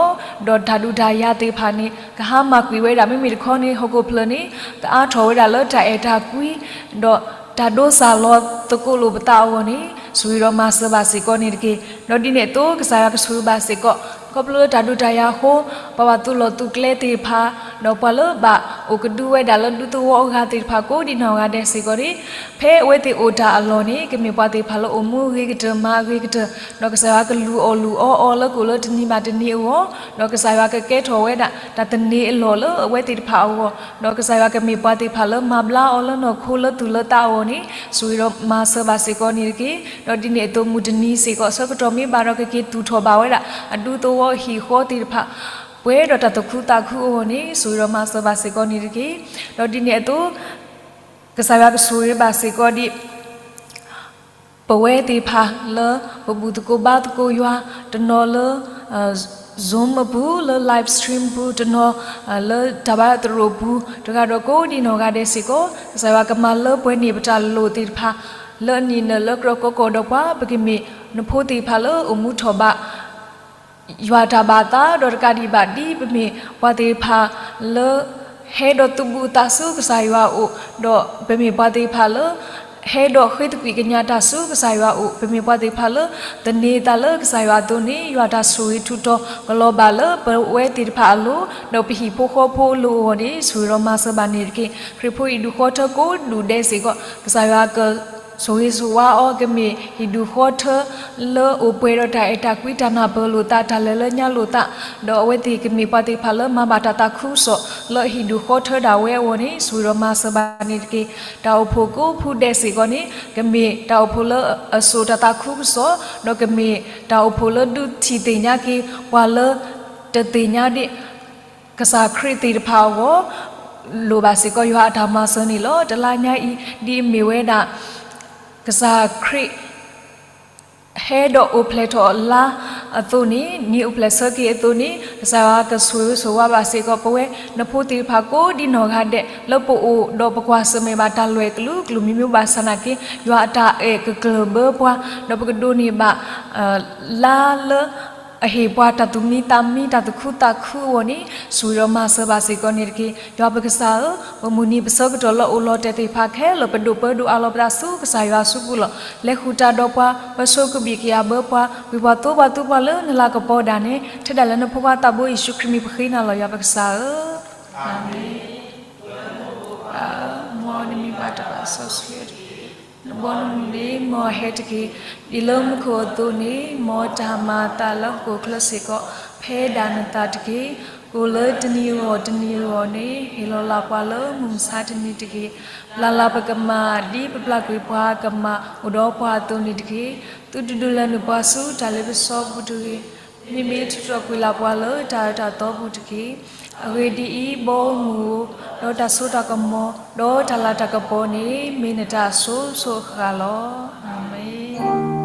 ၤ, ဒီးတၢ်ဒုးတၢ်ယၤသ့ၣ်တဖၣ်န့ၣ် ကဟါမၢ်ကွံာ်ဝဲဒၣ် မ့မ့ၢ်တခီန့ၣ် ဟီၣ်ခိၣ်ဖျၢၣ်န့ၣ် ကအါထီၣ်ဝဲဒၣ်လၢတၢ်အဲၣ်တၢ်ကွံ ဒီးတၢ်ဒိစၢ်လီၤသကိးလိာ်ပသးအဂီၢ်န့ၣ် ဆိၣ်ဂ့ၤဒီးမၤစၢၤဘၣ်စ့ၢ်ကီးန့ၣ်တက့ၢ်. ဒီးဒ်န့ၣ်အသိး ကစၢ်ယွၤကဆိၣ်ဂ့ၤဘၣ်စ့ၢ်ကီး ခီဖျိလၢတၢ်ဒုးတၢ်ယၤအဃိ ပှၤဘၣ်သူၣ်လီၤသူၣ်ကျဲသ့ၣ်တဖၣ် ဒီးပှၤလၢဘၣ်အိၣ်ကဒုဝဲဒၣ်လၢဒူသဝီအဂၤသ့ၣ်တဖၣ်ကိးဒံနီၢ်ဂၤဒဲးစ့ၢ်ကီးန့ၣ် ဖဲအဝဲသ့ၣ်အိၣ်တၢ်အလီၢ်န့ၣ် ကမ့ၢ်ပှၤသ့ၣ်တဖၣ်လၢအိၣ်မူအဂ့ၤကတၢၢ်မၤအဂ့ၤကတၢၢ် ဒီးကစၢ်ယွၤကလူၤအီၣ်လူၤအီအီၤလၢကအိၣ်လၢတနံၤဘၣ်တနံၤအဂီၢ်, ဒီးကစၢ်ယွၤကကဲထီၣ်ဝဲဒၣ် တၢ်သန့ၤအလီၢ်လၢအဝဲသ့ၣ်တဖၣ်အဂီၢ်, ဒီးကစၢ်ယွၤကမ့ၢ်ပှၤသ့ၣ်တဖၣ်လၢမၤဘျါအီၤလၢနီၢ်ခိလၢသူၣ်လၢသးအဂီၢ်န့ၣ် ဆိၣ်ဂ့ၤဒီးမၤစၢၤဘၣ်စ့ၢ်ကီးန့ၣ်တက့ၢ်. ဒီးဒ်န့ၣ်အသိးမုၢ်တနံၤစ့ၢ်ကီး ဆၢကတီၢ်မ့ၢ်ဘၣ်ဒီးကက့ၤသူၣ်ထီၣ်ဘၣ်ဝဲဒၣ် အဒူသဝီအဟံၣ်အဃီသ့ၣ်တဖၣ် ပှဲၤဒီးတၢ်သူၣ်ခုသးခုအဂီၢ်န့ၣ် ဆိၣ်ဂ့ၤဒီးမၤစၢၤဘၣ်စ့ၢ်ကီးန့ၣ်တက့ၢ်. ဒီးဒ်န့ၣ်အသိး ကစၢ်ယွၤကဆိၣ်ဂ့ၤဘၣ်စ့ၢ်ကီးဒ် ပဝဲသ့ၣ်တဖၣ်လၢ ပဘူၣ်သကိးဘါသကိးယွၤ တနီၤလၢ Zoom အပူၤ လၢ live stream ပူၤ တနီၤ လၢတၢ်ဘါသရိာ်ပူၤ တဂၤဒီးကိးဒံနီၢ်ဂၤဒဲးစ့ၢ်ကီး ကစၢ်ယွၤကမၤလၢပှဲၤန့ၢ်ပတၢ်လိၣ်သ့ၣ်တဖၣ် လၢအနံၣ်နၢၣ်လၢကြၢးကီကီၢ်ဒီးပှၤ ပကမ့ၢ်နဖိသ့ၣ်တဖၣ်လၢအိၣ်မူထီၣ်ဘး ယွၤတၢ်ဘၣ်သး ဒီးတကးဒံးဘၣ်ဒ်ပမ့ၢ်ပှၤသ့ၣ်တဖၣ်လၢ ဟဲဒီးသုးဘူးအသးဆူကစၢ်ယွၤအအိၣ်, ဒီးပမ့ၢ်ပှၤသ့ၣ်တဖၣ်လၢ ဟဲဒီးဃ့သကွံာ်ကညးတၢ်ဆူကစၢ်ယွၤအအိၣ်, ပမ့ၢ်ပှၤသ့ၣ်တဖၣ်လၢ သန့ၤသးလၢကစၢ်ယွၤအသိးန့ၣ် ယွၤတၢ်ဆိၣ်ဂ့ၤထူးတီၤကလီၤဘၣ်လၢပဝဲသ့ၣ်တဖၣ်အလိၤ, ဒီးပဟံၣ်ဖိဃီဖိအလိၤအဂီၢ်န့ၣ် ဆိၣ်ဂ့ၤဒီးမၤစၢၤဘၣ်န့ၣ်တက့ၢ်. ခရံာ်ဖိဟံၣ်ဒူၣ်ဃီထၢကိးဒူၣ်ဒဲးစ့ၢ်ကီး ကစၢ်ယွၤက ဆိၣ်ဂ့ၤဆိၣ်ဝါအီၤ ကမ့ၢ်ဟံၣ်ဒူၣ်ဃီထၢ လၢအိၣ်ပှဲၤဒီးတၢ်အဲၣ်တၢ်ကွံ တၢ်နၢ်ပၢၢ်လိာ်သး တၢ်လၢလၢညါလိာ်သး, ဒီးအဝဲသ့ၣ်ကမ့ၢ်ပှၤသ့ၣ်တဖၣ်လၢမၤဘၣ်တၢ်သးခုကစီၣ် လၢအဟံၣ်ဒူၣ်ဃီထၢဒၣ်ဝဲအဂီၢ်န့ၣ် ဆိၣ်ဂ့ၤဒီးမၤစၢၤဘၣ်န့ၣ်တက့ၢ်. တၢ်အိၣ်ဖှိၣ်ကိးဖုဒဲးစ့ၢ်ကီးန့ၣ် ကမ့ၢ်တၢ်အိၣ်ဖှိၣ်လၢအစိာ်တၢ်သးခုကစီၣ်, ဒီးကမ့ၢ်တၢ်အိၣ်ဖှိၣ်လၢဒုးထံၣ်သ့ၣ်ညါက့ၤ ပှၤလၢတသ့ၣ်ညါဒံး ကစၢ်ခရံာ်သ့ၣ်တဖၣ်အဂီၢ် လိၣ်ဘၣ်စ့ၢ်ကီးယွၤအတၢ်မၤစၢၤန့ၣ်လီၤ. တလါညါအံၤ ဒ်အမ့ၢ်ဝဲဒၣ် ကစၢ်ခရံာ် ဟဲဒီးအိၣ်ဖျဲၣ်ထီၣ်လါအသိးန့ၣ် နံၣ်အိၣ်ဖျဲၣ်ဆၢက့ၤအသိးန့ၣ် ကစၢ်ယွၤကဆိၣ်ဂ့ၤဆိၣ်ဝါဘၣ်စ့ၢ်ကီး ပဝဲနဖိသ့ၣ်တဖၣ်ကိးဒံနီၢ်ဂၤဒဲး လၢပအိၣ်ဒီးပကွၢ်ဆၢၣ်မဲာ်ဘၣ်တၢ်လွဲၢ်ကလုာ်ကလုာ်မံၤမံၤဘၣ်ဆၣ်နာ်က့ ယွၤအတၢ်အဲၣ်ကကျၢၢ်ဘၢပှၤ ဒီးပကဒိးန့ၢ်ဘၣ် လါလၢ အဟ့ၣ်ပှၤတၢ်သူၣ်မံသးမံ တၢ်သူၣ်ခုသးခုအဂီၢ်န့ၣ် ဆိၣ်ဂ့ၤဒီးမၤစၢၤဘၣ်စ့ၢ်ကီးန့ၣ်တက့ၢ်. ယွၤပကစၢ်ဧၢ, ပမုၢ်နံၤပဆၢကတီၢ်လၢအိၣ်လီၤတဲာ်သ့ၣ်တဖၣ်ခဲလၢာ် ပဒိၣ်ပၢဒိၣ်အးလီၤပသးဆူကစၢ်ယွၤအစုပူၤလီၤ. လဲၤဃုာ်တၢ်ဒီးပှၤ, ပၢဆှၢကဘံၣ်ကယၢ်ဘၢပှၤ, ကွံာ်ပှၤသိပှၤသူပှၤလၢနလၤကပီၤဒၣ်နဲ, ထဲဒၣ်လၢနဖိခွါသးဘိယ့ၣ်ၡူးခရံာ်မံၤပဃ့နၤလီၤ ယွၤပကစၢ်ဧၢ. အၤမ့ၣ်. မ်နမံၤဘၣ်တၢ်ဘၣ်စီဆှံတက့ၢ်. နဘီနမုၢ်န့ၣ်မ်အဟဲတက့ၢ်. ဒ်လၢမူခိၣ်အသိးန့ၣ် မ်တၢ်မၤအသးလၢဟီၣ်ခိၣ်ချၢစ့ၢ်ကီး. ဟဲဒၣ်နသးတက့ၢ်. ကိၣ်လၢတနံၤအဂီၢ်တနံၤအဂီၢ်န့ၣ် ဟ့ၣ်လီၤလၢ်ပှၤလၢမုၢ်မဆါတနံၤတက့ၢ်. ပျၢ်လၢ်ပကမၢ် ဒ်ပပျၢ်ကွံာ်ပှၤကမၢ်အိၣ်ဒီးပှၤအသိးန့ၣ်တက့ၢ်. သုတဒုးလဲၤနုာ်ပှၤဆူတၢ်လ့ပစီအပူၤတဂ့ၤ. မ့မ့ၢ်ထုးထီၣ်ကွံာ်လၢ်ပှၤလၢတၢ်အၢတၢ်သီပူၤတက့ၢ်. အဂ့ၢ်ဒ်အံၤ, ဘီမုၢ်ဧိၤ, ဒီးတၢ်စိတၢ်ကမီၤ, ဒီးတၢ်လၤတၢ်ကပီၤန့ၣ် မ့ၢ်နတၢ်အစိၤစိၤအဃၣ်လီၤ. အၤမ့ၣ်.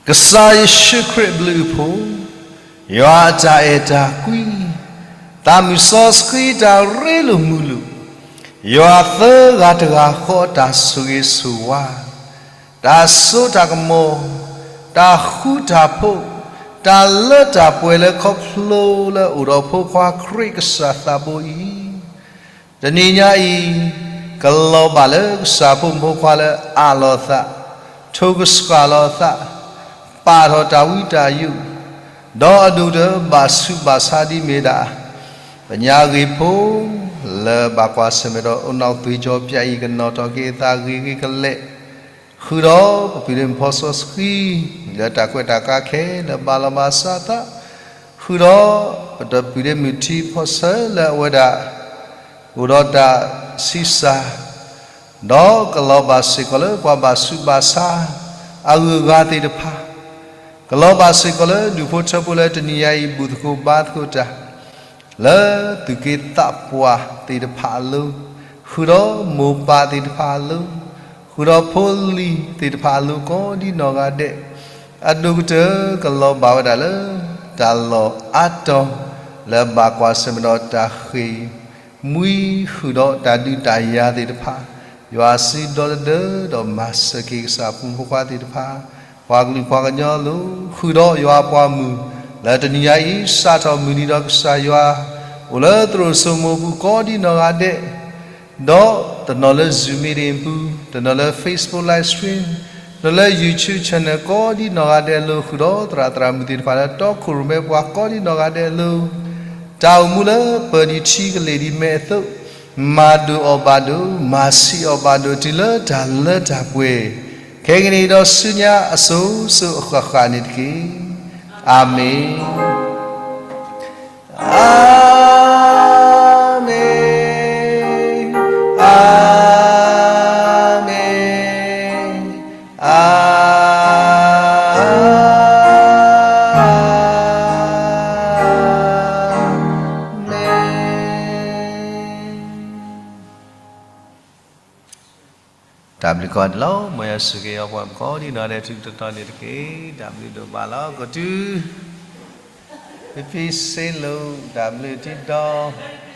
ကစၢ်ယ့ၣ်ၡူးခရံာ်အဘျုးအဖှိၣ်, ယွၤအတၢ်အဲၣ်တၢ်ကွံ, သးမုၢ်စီဆှံတၢ်ရ့လိာ်မုာ်လိာ်, ယွၤသၢဂၤတဂၤဃီအတၢ်ဆိၣ်ဂ့ၤဆိၣ်ဝါ, တၢ်စိတၢ်ကမီၤ, တၢ်ဃူတၢ်ဖိး, တၢ်လၢတၢ်ပှဲၤလၢခီဖျိလၢအိၣ်ဒီးဖိခွါခရံာ်ကစၢ်သးဘိအံၤ, တနံၤညါအံၤ, ကလီၤဘၣ်လၢကစၢ်ဖိမုၣ်ဖိခွါလၢအးလီၤသး, ထိၣ်ကဆှၣ်လီၤအသး, ပာ်ထီၣ်တၢ်ဝံတၢ်ယိာ်, ဒီးအဒိၣ်ကတၢၢ်ဘၣ်ဆူးဘၣ်ဆါဒ်မ့ၢ်ဒၣ် ပညါဂ့ၤဖိ လၢဘၣ်ကွၢ်ဆၢၣ်မဲာ်ဒီးအိၣ်နီၢ်သွံၣ်ကၠီပၠးအံၤ ကနီၤထီၣ်က့ၤအသးဂ့ၤဂ့ၤကလဲာ်, ဃုာ်ဒီးပပုၢ်ဒ့မုၣ်ဖီစီဆှံ လၢတၢ်ကွဲးတၢ်ကါခဲလၢာ်ဘၣ်လီၤဘၣ်စးသး, ဃုာ်ဒီးပပုၢ်ဒ့မုၣ်ထံဖီဆၢလၢအဝဲဒၣ် အိၣ်ဒီးတၢ်ဆံးစၢ်, ဒီးကလီၤဘၣ်စ့ၢ်ကီးလၢပှၤဘၣ်ဆူးဘၣ်ဆါအဂုၤအဂၤသ့ၣ်တဖၣ်, ကလီၤဘၣ်စ့ၢ်ကီးလၢဒူၣ်ဖိထၢဖိလၢတနံၤညါအံၤ ဘူၣ်သကိးဘါသကိးတၢ် လၢသူၣ်က့သးပှၢ်သ့ၣ်တဖၣ်အလိၤ, ဃုာ်ဒီးမိၢ်ပၢ်သ့ၣ်တဖၣ်အလိၤ, ဃုာ်ဒီးဖိလံၤသ့ၣ်တဖၣ်အလိၤကိးဒ်နီၢ်ဂၤဒဲး, အဒိၣ်ကတၢၢ်ကလီၤဘၣ်ဝဲဒၣ်လၢ တၢ်လီၢ်အါတီၤ လၢဘၣ်ကွၢ်ဆၢၣ်မဲာ်ဒီးတၢ်ဃ့ၢ်မှံဃုာ်ဒီးတၢ်ဒုးတၢ်ယၤသ့ၣ်တဖၣ်, ယွၤစံးဒီတဒၢဒီးမၤစၢၤက့ၤကစၢ်ဖိမုၣ်ဖိခွါသ့ၣ်တဖၣ်, ပှၤကလုာ်ပှၤကညီအလိၤ, ဃုာ်ဒီးယွၤအပှၤမုၣ် လၢတနံၤညါအံၤ စးထီၣ်မုၢ်နံၤဒီးကစၢ်ယွၤ အိၣ်လၢသရိာ်စိမိၤပူၤကိးဒ်နီၢ်ဂၤဒဲး, ဒီးတနီၤလၢ Zoom meeting ပူၤ, တနီၤလၢ Facebook live stream, တနီၤလၢ YouTube channel ကိးဒ်နီၢ်ဂၤဒဲးအလိၤ, ဃုာ်ဒီးသရၣ်သရၣ်မုၣ်သ့ၣ်တဖၣ်လၢတီခိၣ်ရိၣ်မဲပှၤကိးဒ်နီၢ်ဂၤဒဲးအလိၤ, တၢ်အိၣ်မူလၢပၢၤဒံးထံကလ့ၢ်ဒံးမဲာ်အသိး, မၤဒိၣ်အီၣ်ဘၣ်ဒိၣ်, မၤဆံးအီၣ်ဘၣ်ဒိၣ် တုၤလၢတၢ်လၢတၢ်ပှဲၤ, ခဲကနံၣ်အံၤဒီးဆူညါအစိၤစိၤအဃၣ်ဃၣ်န့ၣ်တက့ၢ်. အၤမ့ၣ်. အၤမ့ၣ်, အၤမ့ၣ်, အၤမ့ၣ်. တၢ်ဘျုးကီးဒဲးလီၤ. မ်ယွၤဆိၣ်ဂ့ၤအပှၤကိးဒ်နီၢ်ဒဲး ထူးထူးတီၤတီၤန့ၣ်တက့ၢ်. တၢ်ဘျုးဒိၣ်မးလီၤ. ကတုၤ ဖံဖံစ့လိာ် တၢ်ဘျုးထံတီၤ